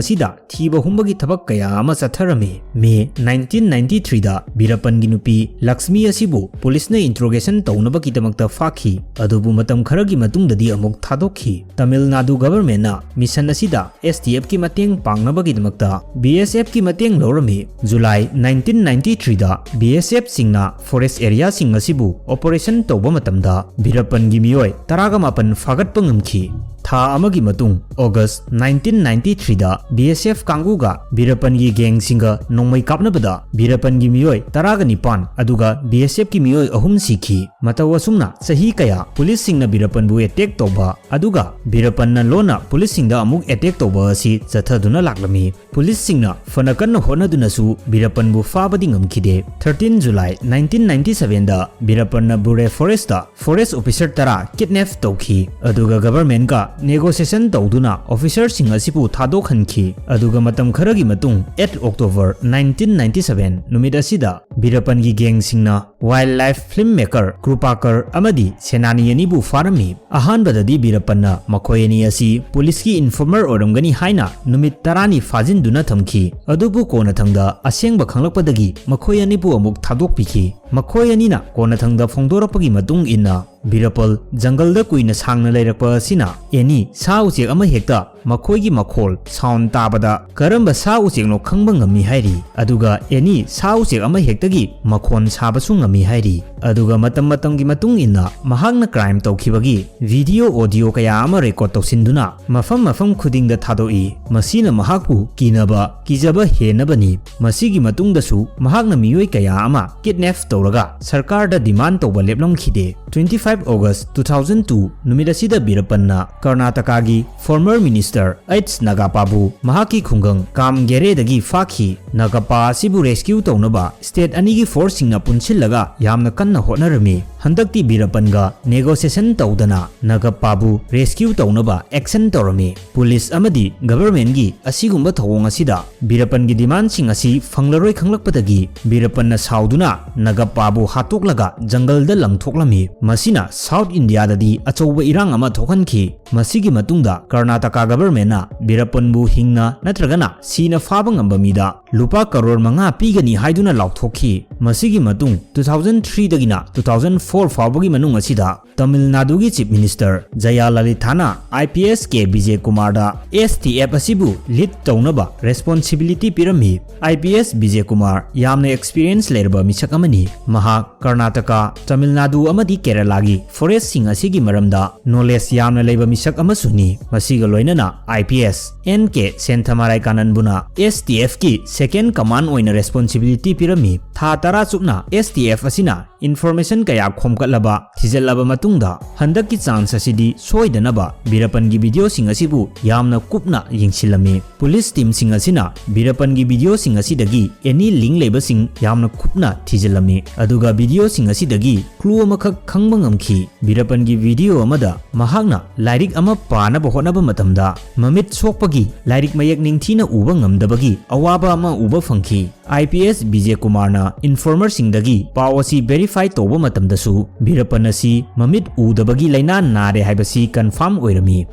ꯑꯁꯤꯗ ꯊꯤꯕ ꯍꯨꯝꯕꯒꯤ ꯊꯕꯛ ꯀꯌꯥ ꯑꯃ ꯆꯠꯊꯔꯝꯃꯤ꯫ ꯃꯦ ꯅꯥꯏꯟꯇꯤꯟ ꯅꯥꯏꯟꯇꯤ ꯊ꯭ꯔꯤꯗ ꯕꯤꯔꯄꯟꯒꯤ ꯅꯨꯄꯤ ꯂꯛꯁꯃꯤ ꯑꯁꯤꯕꯨ ꯄꯨꯂꯤꯁꯅ ꯏꯟꯇ꯭ꯔꯣꯒꯦꯁꯟ ꯇꯧꯅꯕꯒꯤꯗꯃꯛꯇ ꯐꯥꯈꯤ, ꯑꯗꯨꯕꯨ ꯃꯇꯝ ꯈꯔꯒꯤ ꯃꯇꯨꯡꯗꯗꯤ ꯑꯃꯨꯛ ꯊꯥꯗꯣꯛꯈꯤ꯫ ꯇꯥꯃꯤꯜ ꯅꯥꯗꯨ ꯒꯚꯔꯟꯃꯦꯟꯠꯅ ꯃꯤꯁꯟ ꯑꯁꯤꯗ ꯑꯦꯁ ꯇꯤ ꯑꯦꯐꯀꯤ ꯃꯇꯦꯡ ꯄꯥꯡꯅꯕꯒꯤꯗꯃꯛꯇ ꯕꯤ ꯑꯦꯁ ꯑꯦꯐꯀꯤ ꯃꯇꯦꯡ ꯂꯧꯔꯝꯃꯤ꯫ ꯖꯨꯂꯥꯏ ꯅꯥꯏꯟꯇꯤꯟ ꯅꯥꯏꯟꯇꯤ ꯊ꯭ꯔꯤꯗ ꯕꯤ ꯑꯦꯁ ꯑꯦꯐꯁꯤꯡꯅ ꯐꯣꯔꯦꯁ꯭ꯠ ꯑꯦꯔꯤꯌꯥꯁꯤꯡ ꯑꯁꯤꯕꯨ ꯑꯣꯄꯔꯦꯁꯟ ꯇꯧꯕ ꯃꯇꯝꯗ ꯕꯤꯔꯄꯟꯒꯤ ꯃꯤꯑꯣꯏ ꯇꯔꯥꯒ ꯃꯥꯄꯟ ꯐꯥꯒꯠꯄ ꯉꯝꯈꯤ꯫ ꯊꯥ ꯑꯃꯒꯤ ꯃꯇꯨꯡ, ꯑꯣꯒꯁ꯭ꯠ ꯅꯥꯏꯟꯇꯤꯟ ꯅꯥꯏꯟꯇꯤ ꯊ꯭ꯔꯤꯗ ꯕꯤ ꯑꯦꯁ ꯑꯦꯐ ꯀꯥꯡꯕꯨꯒ ꯕꯤꯔꯄꯟꯒꯤ ꯒꯦꯡꯁꯤꯡꯒ ꯅꯣꯡꯃꯩ ꯀꯥꯞꯅꯕꯗ ꯕꯤꯔꯄꯟꯒꯤ ꯃꯤꯑꯣꯏ ꯇꯔꯥꯒ ꯅꯤꯄꯥꯟ ꯑꯗꯨꯒ ꯕꯤ ꯑꯦꯁ ꯑꯦꯐꯀꯤ ꯃꯤꯑꯣꯏ ꯑꯍꯨꯝ ꯁꯤꯈꯤ꯫ ꯃꯇꯧ ꯑꯁꯨꯝꯅ ꯆꯍꯤ ꯀꯌꯥ ꯄꯨꯂꯤꯁꯁꯤꯡꯅ ꯕꯤꯔꯄꯟꯕꯨ ꯑꯦꯇꯦꯛ ꯇꯧꯕ ꯑꯗꯨꯒ ꯕꯤꯔꯄꯟꯅ ꯂꯣꯟꯅ ꯄꯨꯂꯤꯁꯁꯤꯡꯗ ꯑꯃꯨꯛ ꯑꯦꯇꯦꯛ ꯇꯧꯕ ꯑꯁꯤ ꯆꯠꯊꯗꯨꯅ ꯂꯥꯛꯂꯝꯃꯤ꯫ ꯄꯨꯂꯤꯁꯁꯤꯡꯅ ꯐꯅ ꯀꯟꯅ ꯍꯣꯠꯅꯗꯨꯅꯁꯨ ꯕꯤꯔꯄꯟꯕꯨ ꯐꯥꯕꯗꯤ ꯉꯝꯈꯤꯗꯦ꯫ ꯊꯥꯔꯇꯤꯟ ꯖꯨꯂꯥꯏ ꯅꯥꯏꯟꯇꯤꯟ ꯅꯥꯏꯟꯇꯤ ꯁꯚꯦꯟꯗ ꯕꯤꯔꯄꯟꯅ ꯕꯨꯔꯦ ꯐꯣꯔꯦꯁ꯭ꯠꯇ ꯐꯣꯔꯦꯁ꯭ꯠ ꯑꯣꯐꯤꯁꯔ ꯇꯔꯥ ꯀꯤꯗꯅꯦꯞ ꯇꯧꯈꯤ, ꯑꯗꯨꯒ ꯒꯚꯔꯟꯃꯦꯟꯠꯀ ꯅꯦꯒꯣꯁꯤꯌꯦꯁꯟ ꯇꯧꯗꯨꯅ ꯑꯣꯐꯤꯁꯔꯁꯤꯡ ꯑꯁꯤꯕꯨ ꯊꯥꯗꯣꯛꯍꯟꯈꯤ꯫ ꯑꯗꯨꯒ ꯃꯇꯝ ꯈꯔꯒꯤ ꯃꯇꯨꯡ, eight October nineteen ninety seven ꯅꯨꯃꯤꯠ ꯑꯁꯤꯗ ꯕꯤꯔꯄꯟꯒꯤ ꯒꯦꯡꯁꯤꯡꯅ ꯋꯥꯏꯜꯗ ꯂꯥꯏꯐ ꯐꯤꯜꯝ ꯃꯦꯀꯔ ꯀ꯭ꯔꯨꯄꯥꯀꯔ ꯑꯃꯗꯤ ꯁꯦꯅꯥꯅꯤ ꯑꯅꯤꯕꯨ ꯐꯥꯔꯝꯃꯤ꯫ ꯑꯍꯥꯟꯕꯗꯗꯤ ꯕꯤꯔꯄꯟꯅ ꯃꯈꯣꯏ ꯑꯅꯤ ꯑꯁꯤ ꯄꯨꯂꯤꯁꯀꯤ ꯏꯟꯐꯣꯔꯃꯔ ꯑꯣꯏꯔꯝꯒꯅꯤ ꯍꯥꯏꯅ ꯅꯨꯃꯤꯠ ꯇꯔꯥꯅꯤ ꯐꯥꯖꯤꯟꯗꯨꯅ ꯊꯝꯈꯤ꯫ ꯑꯗꯨꯕꯨ ꯀꯣꯟꯅꯊꯪꯗ ꯑꯁꯦꯡꯕ ꯈꯪꯂꯛꯄꯗꯒꯤ ꯃꯈꯣꯏ ꯑꯅꯤꯕꯨ ꯑꯃꯨꯛ ꯊꯥꯗꯣꯛꯄꯤꯈꯤ꯫ ꯃꯈꯣꯏ ꯑꯅꯤꯅ ꯀꯣꯟꯅꯊꯪꯗ ꯐꯣꯡꯗꯣꯔꯛꯄꯒꯤ ꯃꯇꯨꯡ ꯏꯟꯅ, ꯕꯤꯔꯄꯟ ꯖꯪꯒꯜꯗ ꯀꯨꯏꯅ ꯁꯥꯡꯅ ꯂꯩꯔꯛꯄ ꯑꯁꯤꯅ ꯑꯦꯅꯤ ꯁꯥ ꯎꯆꯦꯛ ꯑꯃ ꯍꯦꯛꯇ ꯃꯈꯣꯏꯒꯤ ꯃꯈꯣꯜ, ꯁꯥꯎꯟ, ꯇꯥꯕꯗ ꯀꯔꯝꯕ ꯁꯥ ꯎꯆꯦꯛꯅꯣ ꯈꯪꯕ ꯉꯝꯃꯤ ꯍꯥꯏꯔꯤ꯫ ꯑꯗꯨꯒ ꯑꯦꯅꯤ ꯁꯥ ꯎꯆꯦꯛ ꯑꯃ ꯍꯦꯛꯇꯒꯤ ꯃꯈꯣꯟ ꯁꯥꯕꯁꯨ ꯉꯝꯃꯤ ꯍꯥꯏꯔꯤ꯫ ꯑꯗꯨꯒ ꯃꯇꯝ ꯃꯇꯝꯒꯤ ꯃꯇꯨꯡ ꯏꯟꯅ ꯃꯍꯥꯛꯅ ꯀ꯭ꯔꯥꯏꯝ ꯇꯧꯈꯤꯕꯒꯤ ꯚꯤꯗꯤꯑꯣ, ꯑꯣꯗꯤꯑꯣ ꯀꯌꯥ ꯑꯃ ꯔꯦꯀꯣꯔꯗ ꯇꯧꯁꯤꯟꯗꯨꯅ ꯃꯐꯝ ꯃꯐꯝ ꯈꯨꯗꯤꯡꯗ ꯊꯥꯗꯣꯛꯏ꯫ ꯃꯁꯤꯅ ꯃꯍꯥꯛꯄꯨ ꯀꯤꯅꯕ, ꯀꯤꯖꯕ ꯍꯦꯟꯅꯕꯅꯤ꯫ ꯃꯁꯤꯒꯤ ꯃꯇꯨꯡꯗꯁꯨ ꯃꯍꯥꯛꯅ ꯃꯤꯑꯣꯏ ꯀꯌꯥ ꯑꯃ ꯀꯤꯗꯅꯦꯞ ꯇꯧꯔꯒ ꯁꯔꯀꯥꯔꯗ ꯗꯤꯃꯥꯟꯗ ꯇꯧꯕ ꯂꯦꯞꯂꯝꯈꯤꯗꯦ꯫ Twenty five August two thousand two ꯅꯨꯃꯤꯠ ꯑꯁꯤꯗ ꯕꯤꯔꯄꯟꯅ ꯀꯔꯅꯥꯇꯀꯥꯒꯤ former minister ꯑꯩꯆ ꯅꯥꯒꯥꯞꯄꯥꯕꯨ ꯃꯍꯥꯛꯀꯤ ꯈꯨꯡꯒꯪ ꯀꯥꯝꯒꯦꯔꯦꯗꯒꯤ ꯐꯥꯈꯤ꯫ ꯅꯥꯒꯥꯞꯄꯥ ꯑꯁꯤꯕꯨ rescue ꯇꯧꯅꯕ state ꯑꯅꯤꯒꯤ forceꯁꯤꯡꯅ ꯄꯨꯟꯁꯤꯜꯂꯒ ꯌꯥꯝꯅ ꯀꯟꯅ ꯍꯣꯠꯅꯔꯝꯃꯤ꯫ ꯍꯟꯗꯛꯇꯤ ꯕꯤꯔꯄꯟꯒ negotiation ꯇꯧꯗꯅ ꯅꯥꯒꯥꯞꯄꯥꯕꯨ rescue ꯇꯧꯅꯕ action ꯇꯧꯔꯝꯃꯤ꯫ Police ꯑꯃꯗꯤ governmentꯀꯤ ꯑꯁꯤꯒꯨꯝꯕ ꯊꯧꯑꯣꯡ ꯑꯁꯤꯗ ꯕꯤꯔꯄꯟꯒꯤ demandꯁꯤꯡ ꯑꯁꯤ ꯐꯪꯂꯔꯣꯏ ꯈꯪꯂꯛꯄꯗꯒꯤ ꯕꯤꯔꯄꯟꯅ ꯁꯥꯎꯗꯨꯅ ꯅꯥꯒꯥꯞꯄꯥꯕꯨ ꯍꯥꯠꯇꯣꯛꯂꯒ ꯖꯪꯒꯜꯗ ꯂꯪꯊꯣꯛꯂꯝꯃꯤ꯫ ꯃꯁꯤꯅ South Indiaꯗꯗꯤ ꯑꯆꯧꯕ ꯏꯔꯥꯡ ꯑꯃ ꯊꯣꯛꯍꯟꯈꯤ꯫ ꯃꯁꯤꯒꯤ ꯃꯇꯨꯡꯗ ꯀꯔꯅꯥꯇꯀꯥ governmentꯅ ꯕꯤꯔꯄꯟꯕꯨ ꯍꯤꯡꯅ ꯅꯠꯇ꯭ꯔꯒꯅ ꯁꯤꯅ ꯐꯥꯕ ꯉꯝꯕ ꯃꯤꯗ ꯂꯨꯄꯥ ꯀꯔꯣꯔ ꯃꯉꯥ ꯄꯤꯒꯅꯤ ꯍꯥꯏꯗꯨꯅ ꯂꯥꯎꯊꯣꯛꯈꯤ꯫ ꯃꯁꯤꯒꯤ ꯃꯇꯨꯡ two thousand threeꯗꯒꯤꯅ two thousand four ꯐꯥꯎꯕꯒꯤ ꯃꯅꯨꯡ ꯑꯁꯤꯗ ꯇꯥꯃꯤꯜ ꯅꯥꯗꯨꯒꯤ Chief Minister ꯖꯌꯥꯂꯂꯤꯊꯥꯅ IPS ꯀꯦ ꯕꯤꯖꯦ ꯀꯨꯃꯥꯔꯗ STF ꯑꯁꯤꯕꯨ lead ꯇꯧꯅꯕ responsibility ꯄꯤꯔꯝꯃꯤ꯫ IPS ꯕꯤꯖꯦ ꯀꯨꯃꯥꯔ ꯌꯥꯝꯅ experience ꯂꯩꯔꯕ ꯃꯤꯁꯛ ꯑꯃꯅꯤ꯫ ꯃꯍꯥꯛ ꯀꯔꯅꯥꯇꯀꯥ, ꯇꯥꯃꯤꯜ ꯅꯥꯗꯨ ꯑꯃꯗꯤ ꯀꯦꯔꯂꯥꯒꯤ forestꯁꯤꯡ ꯑꯁꯤꯒꯤ ꯃꯔꯝꯗ knowledge ꯌꯥꯝꯅ ꯂꯩꯕ ꯃꯤꯁꯛ ꯑꯃꯁꯨꯅꯤ꯫ ꯃꯁꯤꯒ ꯂꯣꯏꯅꯅ IPS N K ꯁꯦꯟꯊꯃꯥꯔꯥꯏ ꯀꯥꯅꯟꯕꯨꯅ STFꯀꯤ second command ꯑꯣꯏꯅ responsibility ꯄꯤꯔꯝꯃꯤ꯫ ꯊꯥ ꯇꯔꯥ ꯆꯨꯞꯅ STF ꯑꯁꯤꯅ information ꯀꯌꯥ ꯈꯣꯝꯒꯠꯂꯕ, ꯊꯤꯖꯤꯜꯂꯕ ꯃꯇꯨꯡꯗ ꯍꯟꯗꯛꯀꯤ chance ꯑꯁꯤꯗꯤ ꯁꯣꯏꯗꯅꯕ ꯕꯤꯔꯄꯟꯒꯤ videoꯁꯤꯡ ꯑꯁꯤꯕꯨ ꯌꯥꯝꯅ ꯀꯨꯞꯅ ꯌꯦꯡꯁꯤꯜꯂꯝꯃꯤ꯫ Police teamꯁꯤꯡ ꯑꯁꯤꯅ ꯕꯤꯔꯄꯟꯒꯤ videoꯁꯤꯡ ꯑꯁꯤꯗꯒꯤ any link ꯂꯩꯕꯁꯤꯡ ꯌꯥꯝꯅ ꯀꯨꯞꯅ ꯊꯤꯖꯤꯜꯂꯝꯃꯤ, ꯑꯗꯨꯒ videoꯁꯤꯡ ꯑꯁꯤꯗꯒꯤ clue ꯑꯃꯈꯛ ꯈꯪꯕ ꯉꯝꯈꯤ꯫ ꯕꯤꯔꯄꯟꯒꯤ video ꯑꯃꯗ ꯃꯍꯥꯛꯅ ꯂꯥꯏꯔꯤꯛ ꯑꯃ ꯄꯥꯅꯕ ꯍꯣꯠꯅꯕ ꯃꯇꯝꯗ ꯃꯃꯤꯠ ꯁꯣꯛꯄꯒꯤ ꯂꯥꯏꯔꯤꯛ ꯃꯌꯦꯛ ꯅꯤꯡꯊꯤꯅ ꯎꯕ ꯉꯝꯗꯕꯒꯤ ꯑꯋꯥꯕ ꯑꯃ ꯎꯕ ꯐꯪꯈꯤ꯫ IPS ꯕꯤꯖꯦ ꯀꯨꯃꯥꯔꯅ informerꯁꯤꯡꯗꯒꯤ ꯄꯥꯎ ꯑꯁꯤ verify ꯇꯧꯕ ꯃꯇꯝꯗꯁꯨ ꯕꯤꯔꯄꯟ ꯑꯁꯤ ꯃꯃꯤꯠ ꯎꯗꯕꯒꯤ ꯂꯥꯏꯅꯥ ꯅꯥꯔꯦ ꯍꯥꯏꯕꯁꯤ confirm ꯑꯣꯏꯔꯝꯃꯤ,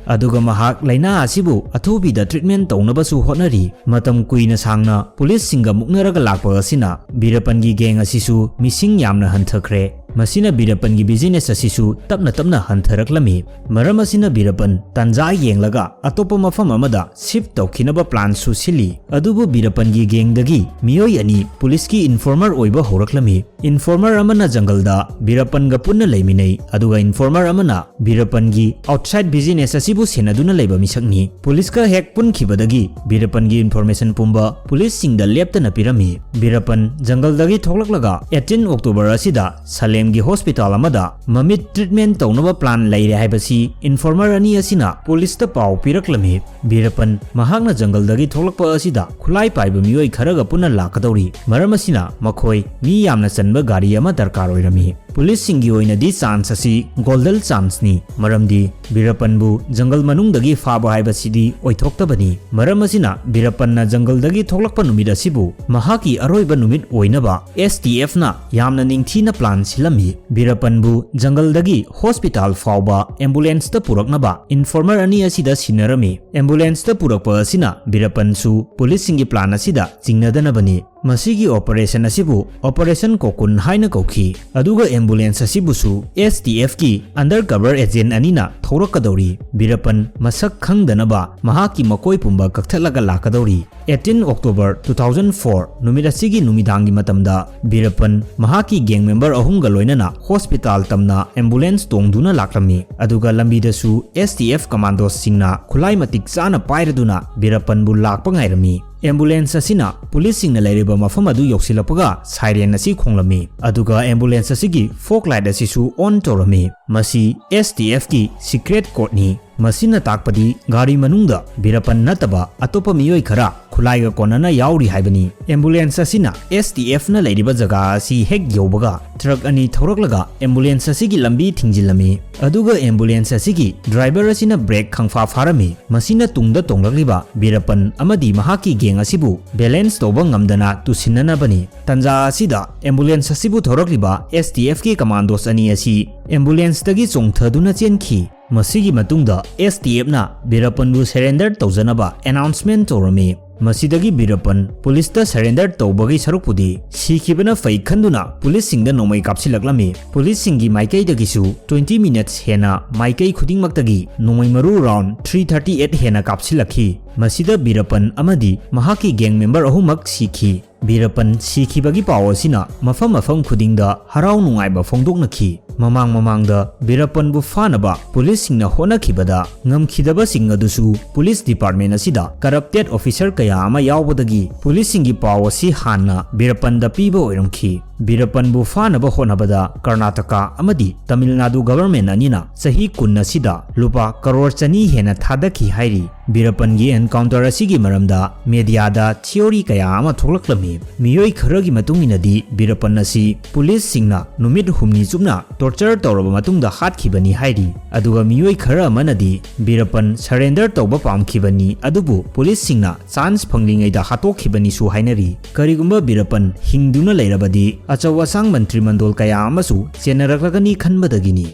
ꯑꯗꯨꯒ ꯃꯍꯥꯛ ꯂꯥꯏꯅꯥ ꯑꯁꯤꯕꯨ ꯑꯊꯨꯕꯤꯗ treatment ꯇꯧꯅꯕꯁꯨ ꯍꯣꯠꯅꯔꯤ꯫ ꯃꯇꯝ ꯀꯨꯏꯅ ꯁꯥꯡꯅ policeꯁꯤꯡꯒ ꯃꯨꯛꯅꯔꯒ ꯂꯥꯛꯄ ꯑꯁꯤꯅ ꯕꯤꯔꯄꯟꯒꯤ gang ꯑꯁꯤꯁꯨ ꯃꯤꯁꯤꯡ ꯌꯥꯝꯅ ꯍꯟꯊꯈ꯭ꯔꯦ꯫ ꯃꯁꯤꯅ ꯕꯤꯔꯄꯟꯒꯤ business ꯑꯁꯤꯁꯨ ꯇꯞꯅ ꯇꯞꯅ ꯍꯟꯊꯔꯛꯂꯝꯃꯤ꯫ ꯃꯔꯝ ꯑꯁꯤꯅ ꯕꯤꯔꯄꯟ ꯇꯥꯟꯖꯥ ꯌꯦꯡꯂꯒ ꯑꯇꯣꯞꯄ ꯃꯐꯝ ꯑꯃꯗ shift ꯇꯧꯈꯤꯅꯕ planꯁꯨ ꯁꯤꯜꯂꯤ꯫ ꯑꯗꯨꯕꯨ ꯕꯤꯔꯄꯟꯒꯤ gangꯗꯒꯤ ꯃꯤꯑꯣꯏ ꯑꯅꯤ policeꯀꯤ informer ꯑꯣꯏꯕ ꯍꯧꯔꯛꯂꯝꯃꯤ꯫ Informer ꯑꯃꯅ ꯖꯪꯒꯜꯗ ꯕꯤꯔꯄꯟꯒ ꯄꯨꯟꯅ ꯂꯩꯃꯤꯟꯅꯩ, ꯑꯗꯨꯒ informer ꯑꯃꯅ ꯕꯤꯔꯄꯟꯒꯤ outside business ꯑꯁꯤꯕꯨ ꯁꯦꯟꯅꯗꯨꯅ ꯂꯩꯕ ꯃꯤꯁꯛꯅꯤ꯫ Policeꯀ ꯍꯦꯛ ꯄꯨꯟꯈꯤꯕꯗꯒꯤ ꯕꯤꯔꯄꯟꯒꯤ information ꯄꯨꯝꯕ policeꯁꯤꯡꯗ ꯂꯦꯞꯇꯅ ꯄꯤꯔꯝꯃꯤ꯫ ꯕꯤꯔꯄꯟ ꯖꯪꯒꯜꯗꯒꯤ ꯊꯣꯛꯂꯛꯂꯒ eighteen October ꯑꯁꯤꯗ ꯁꯂꯦꯝ ꯒꯤ ꯍꯣꯁꯄꯤꯇꯥꯜ ꯑꯃꯗ ꯃꯃꯤꯠ ꯇ꯭ꯔꯤꯠꯃꯦꯟ ꯇꯧꯅꯕ ꯄ꯭ꯂꯥꯟ ꯂꯩꯔꯦ ꯍꯥꯏꯕꯁꯤ ꯏꯟꯐꯣꯔꯃꯔ ꯑꯅꯤ ꯑꯁꯤꯅ ꯄꯨꯂꯤꯁꯇ ꯄꯥꯎ ꯄꯤꯔꯛꯂꯝꯃꯤ꯫ ꯕꯤꯔꯄꯟ ꯃꯍꯥꯛꯅ ꯖꯪꯒꯜꯗꯒꯤ ꯊꯣꯛꯂꯛꯄ ꯑꯁꯤꯗ ꯈꯨꯠꯂꯥꯏ ꯄꯥꯏꯕ ꯃꯤꯑꯣꯏ ꯈꯔꯒ ꯄꯨꯟꯅ ꯂꯥꯛꯀꯗꯧꯔꯤ꯫ ꯃꯔꯝ ꯑꯁꯤꯅ ꯃꯈꯣꯏ ꯃꯤ ꯌꯥꯝꯅ ꯆꯟꯕ ꯒꯥꯔꯤ ꯑꯃ ꯗꯔꯀꯥꯔ ꯑꯣꯏꯔꯝꯃꯤ꯫ ꯄꯨꯂꯤꯁꯁꯤꯡꯒꯤ ꯑꯣꯏꯅꯗꯤ ꯆꯥꯟꯁ ꯑꯁꯤ ꯒꯣꯜꯗꯟ ꯆꯥꯟꯁꯅꯤ, ꯃꯔꯝꯗꯤ ꯕꯤꯔꯄꯟꯕꯨ ꯖꯪꯒꯜ ꯃꯅꯨꯡꯗꯒꯤ ꯐꯥꯕ ꯍꯥꯏꯕꯁꯤꯗꯤ ꯑꯣꯏꯊꯣꯛꯇꯕꯅꯤ꯫ ꯃꯔꯝ ꯑꯁꯤꯅ ꯕꯤꯔꯄꯟꯅ ꯖꯪꯒꯜꯗꯒꯤ ꯊꯣꯛꯂꯛꯄ ꯅꯨꯃꯤꯠ ꯑꯁꯤꯕꯨ ꯃꯍꯥꯛꯀꯤ ꯑꯔꯣꯏꯕ ꯅꯨꯃꯤꯠ ꯑꯣꯏꯅꯕ ꯑꯦꯁ ꯇꯤ ꯑꯦꯐꯅ ꯌꯥꯝꯅ ꯅꯤꯡꯊꯤꯅ ꯄ꯭ꯂꯥꯟ ꯁꯤꯜꯂꯝꯃꯤ꯫ ꯕꯤꯔꯄꯟꯕꯨ ꯖꯪꯒꯜꯗꯒꯤ ꯍꯣꯁꯄꯤꯇꯥꯜ ꯐꯥꯎꯕ ꯑꯦꯝꯕꯨꯂꯦꯟꯁꯇ ꯄꯨꯔꯛꯅꯕ ꯏꯟꯐꯣꯔꯃꯔ ꯑꯅꯤ ꯑꯁꯤꯗ ꯁꯤꯟꯅꯔꯝꯃꯤ꯫ ꯑꯦꯝꯕꯨꯂꯦꯟꯁꯇ ꯄꯨꯔꯛꯄ ꯑꯁꯤꯅ ꯕꯤꯔꯄꯟꯁꯨ ꯄꯨꯂꯤꯁꯁꯤꯡꯒꯤ ꯄ꯭ꯂꯥꯟ ꯑꯁꯤꯗ ꯆꯤꯡꯅꯗꯅꯕꯅꯤ꯫ ꯃꯁꯤꯒꯤ ꯑꯣꯄꯔꯦꯁꯟ ꯑꯁꯤꯕꯨ ꯑꯣꯄꯔꯦꯁꯟ ꯀꯣꯀꯨꯟ ꯍꯥꯏꯅ ꯀꯧꯈꯤ, ꯑꯗꯨꯒ ꯑꯦꯝꯕꯨꯂꯦꯟꯁ ꯑꯁꯤꯕꯨꯁꯨ ꯑꯦꯁ ꯇꯤ ꯑꯦꯐꯀꯤ ꯑꯟꯗꯔ ꯀꯚꯔ ꯑꯦꯖꯦꯟ ꯑꯅꯤꯅ ꯊꯧꯔꯛꯀꯗꯧꯔꯤ꯫ ꯕꯤꯔꯄꯟ ꯃꯁꯛ ꯈꯪꯗꯅꯕ ꯃꯍꯥꯛꯀꯤ ꯃꯀꯣꯏ ꯄꯨꯝꯕ ꯀꯛꯊꯠꯂꯒ ꯂꯥꯛꯀꯗꯧꯔꯤ꯫ Eighteen October two thousand four ꯅꯨꯃꯤꯠ ꯑꯁꯤꯒꯤ ꯅꯨꯃꯤꯗꯥꯡꯒꯤ ꯃꯇꯝꯗ ꯕꯤꯔꯄꯟ ꯃꯍꯥꯛꯀꯤ ꯒꯦꯡ ꯃꯦꯝꯕꯔ ꯑꯍꯨꯝꯒ ꯂꯣꯏꯅꯅ ꯍꯣꯁꯄꯤꯇꯥꯜ ꯇꯝꯅ ꯑꯦꯝꯕꯨꯂꯦꯟꯁ ꯇꯣꯡꯗꯨꯅ ꯂꯥꯛꯂꯝꯃꯤ꯫ ꯑꯗꯨꯒ ꯂꯝꯕꯤꯗꯁꯨ ꯑꯦꯁ ꯇꯤ ꯑꯦꯐ ꯀꯃꯥꯟꯗꯣꯁꯁꯤꯡꯅ ꯈꯨꯠꯂꯥꯏ ꯃꯇꯤꯛ ꯆꯥꯅ ꯄꯥꯏꯔꯗꯨꯅ ꯕꯤꯔꯄꯟꯕꯨ ꯂꯥꯛꯄ ꯉꯥꯏꯔꯝꯃꯤ꯫ ꯑꯦꯝꯕꯨꯂꯦꯟꯁ ꯑꯁꯤꯅ ꯄꯨꯂꯤꯁꯁꯤꯡꯅ ꯂꯩꯔꯤꯕ ꯃꯐꯝ ꯑꯗꯨ ꯌꯧꯁꯤꯜꯂꯛꯄꯒ ꯁꯥꯏꯔꯦꯟ ꯑꯁꯤ ꯈꯣꯡꯂꯝꯃꯤ, ꯑꯗꯨꯒ ꯑꯦꯝꯕꯨꯂꯦꯟꯁ ꯑꯁꯤꯒꯤ ꯐꯣꯛ ꯂꯥꯏꯠ ꯑꯁꯤꯁꯨ ꯑꯣꯟ ꯇꯧꯔꯝꯃꯤ꯫ ꯃꯁꯤ ꯑꯦꯁ ꯇꯤ ꯑꯦꯐꯀꯤ ꯁꯤꯀ꯭ꯔꯦꯠ ꯀꯣꯗꯅꯤ꯫ ꯃꯁꯤꯅ ꯇꯥꯛꯄꯗꯤ ꯒꯥꯔꯤ ꯃꯅꯨꯡꯗ ꯕꯤꯔꯄꯟ ꯅꯠꯇꯕ ꯑꯇꯣꯞꯄ ꯃꯤꯑꯣꯏ ꯈꯔ ꯈꯨꯠꯂꯥꯏꯒ ꯀꯣꯟꯅꯅ ꯌꯥꯎꯔꯤ ꯍꯥꯏꯕꯅꯤ꯫ ꯑꯦꯝꯕꯨꯂꯦꯟꯁ ꯑꯁꯤꯅ ꯑꯦꯁ ꯇꯤ ꯑꯦꯐꯅ ꯂꯩꯔꯤꯕ ꯖꯒꯥ ꯑꯁꯤ ꯍꯦꯛ ꯌꯧꯕꯒ ꯇ꯭ꯔꯛ ꯑꯅꯤ ꯊꯧꯔꯛꯂꯒ ꯑꯦꯝꯕꯨꯂꯦꯟꯁ ꯑꯁꯤꯒꯤ ꯂꯝꯕꯤ ꯊꯤꯡꯖꯤꯜꯂꯝꯃꯤ꯫ ꯑꯗꯨꯒ ꯑꯦꯝꯕꯨꯂꯦꯟꯁ ꯑꯁꯤꯒꯤ ꯗ꯭ꯔꯥꯏꯚꯔ ꯑꯁꯤꯅ ꯕ꯭ꯔꯦꯛ ꯈꯪꯐꯥ ꯐꯥꯔꯝꯃꯤ꯫ ꯃꯁꯤꯅ ꯇꯨꯡꯗ ꯇꯣꯡꯂꯛꯂꯤꯕ ꯕꯤꯔꯄꯟ ꯑꯃꯗꯤ ꯃꯍꯥꯛꯀꯤ ꯒꯦꯡ ꯑꯁꯤꯕꯨ ꯕꯦꯂꯦꯟꯁ ꯇꯧꯕ ꯉꯝꯗꯅ ꯇꯨꯁꯤꯟꯅꯅꯕꯅꯤ꯫ ꯇꯟꯖꯥ ꯑꯁꯤꯗ ꯑꯦꯝꯕꯨꯂꯦꯟꯁ ꯑꯁꯤꯕꯨ ꯊꯧꯔꯛꯂꯤꯕ ꯑꯦꯁ ꯇꯤ ꯑꯦꯐꯀꯤ ꯀꯃꯥꯟꯗꯣꯁ ꯑꯅꯤ ꯑꯁꯤ ꯑꯦꯝꯕꯨꯂꯦꯟꯁꯇꯒꯤ ꯆꯣꯡꯊꯗꯨꯅ ꯆꯦꯟꯈꯤ꯫ ꯃꯁꯤꯒꯤ ꯃꯇꯨꯡꯗ ꯑꯦꯁ ꯇꯤ ꯑꯦꯐꯅ ꯕꯤꯔꯄꯟꯕꯨ ꯁꯔꯦꯟꯗꯔ ꯇꯧꯖꯅꯕ ꯑꯦꯅꯥꯎꯟꯁꯃꯦꯟ ꯇꯧꯔꯝꯃꯤ꯫ ꯃꯁꯤꯗꯒꯤ ꯕꯤꯔꯄꯟ ꯄꯨꯂꯤꯁꯇ ꯁꯔꯦꯟꯗꯔ ꯇꯧꯕꯒꯤ ꯁꯔꯨꯛꯄꯨꯗꯤ ꯁꯤꯈꯤꯕꯅ ꯐꯩ ꯈꯟꯗꯨꯅ ꯄꯨꯂꯤꯁꯁꯤꯡꯗ ꯅꯣꯡꯃꯩ ꯀꯥꯞꯁꯤꯜꯂꯛꯂꯝꯃꯤ꯫ ꯄꯨꯂꯤꯁꯁꯤꯡꯒꯤ ꯃꯥꯏꯀꯩꯗꯒꯤꯁꯨ ꯇ꯭ꯋꯦꯟꯇꯤ ꯃꯤꯅꯠꯁ ꯍꯦꯟꯅ ꯃꯥꯏꯀꯩ ꯈꯨꯗꯤꯡꯃꯛꯇꯒꯤ ꯅꯣꯡꯃꯩ ꯃꯔꯨ ꯔꯥꯎꯟ ꯊ꯭ꯔꯤ ꯊꯥꯔꯇꯤ ꯑꯩꯠ ꯍꯦꯟꯅ ꯀꯥꯞꯁꯤꯜꯂꯛꯈꯤ꯫ ꯃꯁꯤꯗ ꯕꯤꯔꯄꯟ ꯑꯃꯗꯤ ꯃꯍꯥꯛꯀꯤ ꯒꯦꯡ ꯃꯦꯝꯕꯔ ꯑꯍꯨꯝꯃꯛ ꯁꯤꯈꯤ꯫ ꯕꯤꯔꯄꯟ ꯁꯤꯈꯤꯕꯒꯤ ꯄꯥꯎ ꯑꯁꯤꯅ ꯃꯐꯝ ꯃꯐꯝ ꯈꯨꯗꯤꯡꯗ ꯍꯔꯥꯎ ꯅꯨꯡꯉꯥꯏꯕ ꯐꯣꯡꯗꯣꯛꯅꯈꯤ꯫ ꯃꯃꯥꯡ ꯃꯃꯥꯡꯗ ꯕꯤꯔꯄꯟꯕꯨ ꯐꯥꯅꯕ ꯄꯨꯂꯤꯁꯁꯤꯡꯅ ꯍꯣꯠꯅꯈꯤꯕꯗ ꯉꯝꯈꯤꯗꯕꯁꯤꯡ ꯑꯗꯨꯁꯨ ꯄꯨꯂꯤꯁ ꯗꯤꯄꯥꯔꯠꯃꯦꯟ ꯑꯁꯤꯗ ꯀꯔꯞꯇꯦꯠ ꯑꯣꯐꯤꯁꯔ ꯀꯌꯥ ꯑꯃ ꯌꯥꯎꯕꯗꯒꯤ ꯄꯨꯂꯤꯁꯁꯤꯡꯒꯤ ꯄꯥꯎ ꯑꯁꯤ ꯍꯥꯟꯅ ꯕꯤꯔꯄꯟꯗ ꯄꯤꯕ ꯑꯣꯏꯔꯝꯈꯤ꯫ ꯕꯤꯔꯄꯟꯕꯨ ꯐꯥꯅꯕ ꯍꯣꯠꯅꯕꯗ ꯀꯔꯅꯥꯇꯀꯥ ꯑꯃꯗꯤ ꯇꯃꯤꯜ ꯅꯥꯗꯨ ꯒꯚꯔꯟꯃꯦꯟꯠ ꯑꯅꯤꯅ ꯆꯍꯤ ꯀꯨꯟ ꯑꯁꯤꯗ ꯂꯨꯄꯥ ꯀꯔꯣꯔ ꯆꯅꯤ ꯍꯦꯟꯅ ꯊꯥꯗꯈꯤ ꯍꯥꯏꯔꯤ꯫ ꯕꯤꯔꯄꯟꯒꯤ ꯑꯦꯟꯀꯥꯎꯟꯇꯔ ꯑꯁꯤꯒꯤ ꯃꯔꯝꯗ ꯃꯦꯗꯤꯌꯥꯗ ꯊꯤꯑꯣꯔꯤ ꯀꯌꯥ ꯑꯃ ꯊꯣꯛꯂꯛꯂꯝꯃꯤ꯫ ꯃꯤꯑꯣꯏ ꯈꯔꯒꯤ ꯃꯇꯨꯡ ꯏꯟꯅꯗꯤ ꯕꯤꯔꯄꯟ ꯑꯁꯤ ꯄꯨꯂꯤꯁꯁꯤꯡꯅ ꯅꯨꯃꯤꯠ ꯍꯨꯝꯅꯤ ꯆꯨꯞꯅ ꯇꯣꯔꯆꯔ ꯇꯧꯔꯕ ꯃꯇꯨꯡꯗ ꯍꯥꯠꯈꯤꯕꯅꯤ ꯍꯥꯏꯔꯤ꯫ ꯑꯗꯨꯒ ꯃꯤꯑꯣꯏ ꯈꯔ ꯑꯃꯅꯗꯤ ꯕꯤꯔꯄꯟ ꯁꯔꯦꯟꯗꯔ ꯇꯧꯕ ꯄꯥꯝꯈꯤꯕꯅꯤ, ꯑꯗꯨꯕꯨ ꯄꯨꯂꯤꯁꯁꯤꯡꯅ ꯆꯥꯟꯁ ꯐꯪꯂꯤꯉꯩꯗ ꯍꯥꯠꯇꯣꯛꯈꯤꯕꯅꯤꯁꯨ ꯍꯥꯏꯅꯔꯤ꯫ ꯀꯔꯤꯒꯨꯝꯕ ꯕꯤꯔꯄꯟ ꯍꯤꯡꯗꯨꯅ ꯂꯩꯔꯕꯗꯤ ꯑꯆꯧ ꯑꯁꯥꯡ ꯃꯟꯇ꯭ꯔꯤ ꯃꯟꯗꯣꯜ ꯀꯌꯥ ꯑꯃꯁꯨ ꯆꯦꯟꯅꯔꯛꯂꯒꯅꯤ ꯈꯟꯕꯗꯒꯤꯅꯤ꯫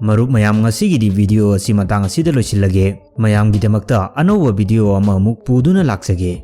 ꯃꯔꯨꯞ ꯃꯌꯥꯝ, ꯉꯁꯤꯒꯤꯗꯤ ꯚꯤꯗꯤꯑꯣ ꯑꯁꯤ ꯃꯇꯥꯡ ꯑꯁꯤꯗ ꯂꯣꯏꯁꯤꯜꯂꯒꯦ꯫ ꯃꯌꯥꯝꯒꯤꯗꯃꯛꯇ ꯑꯅꯧꯕ ꯚꯤꯗꯤꯑꯣ ꯑꯃꯃꯨꯛ ꯄꯨꯗꯨꯅ ꯂꯥꯛꯆꯒꯦ꯫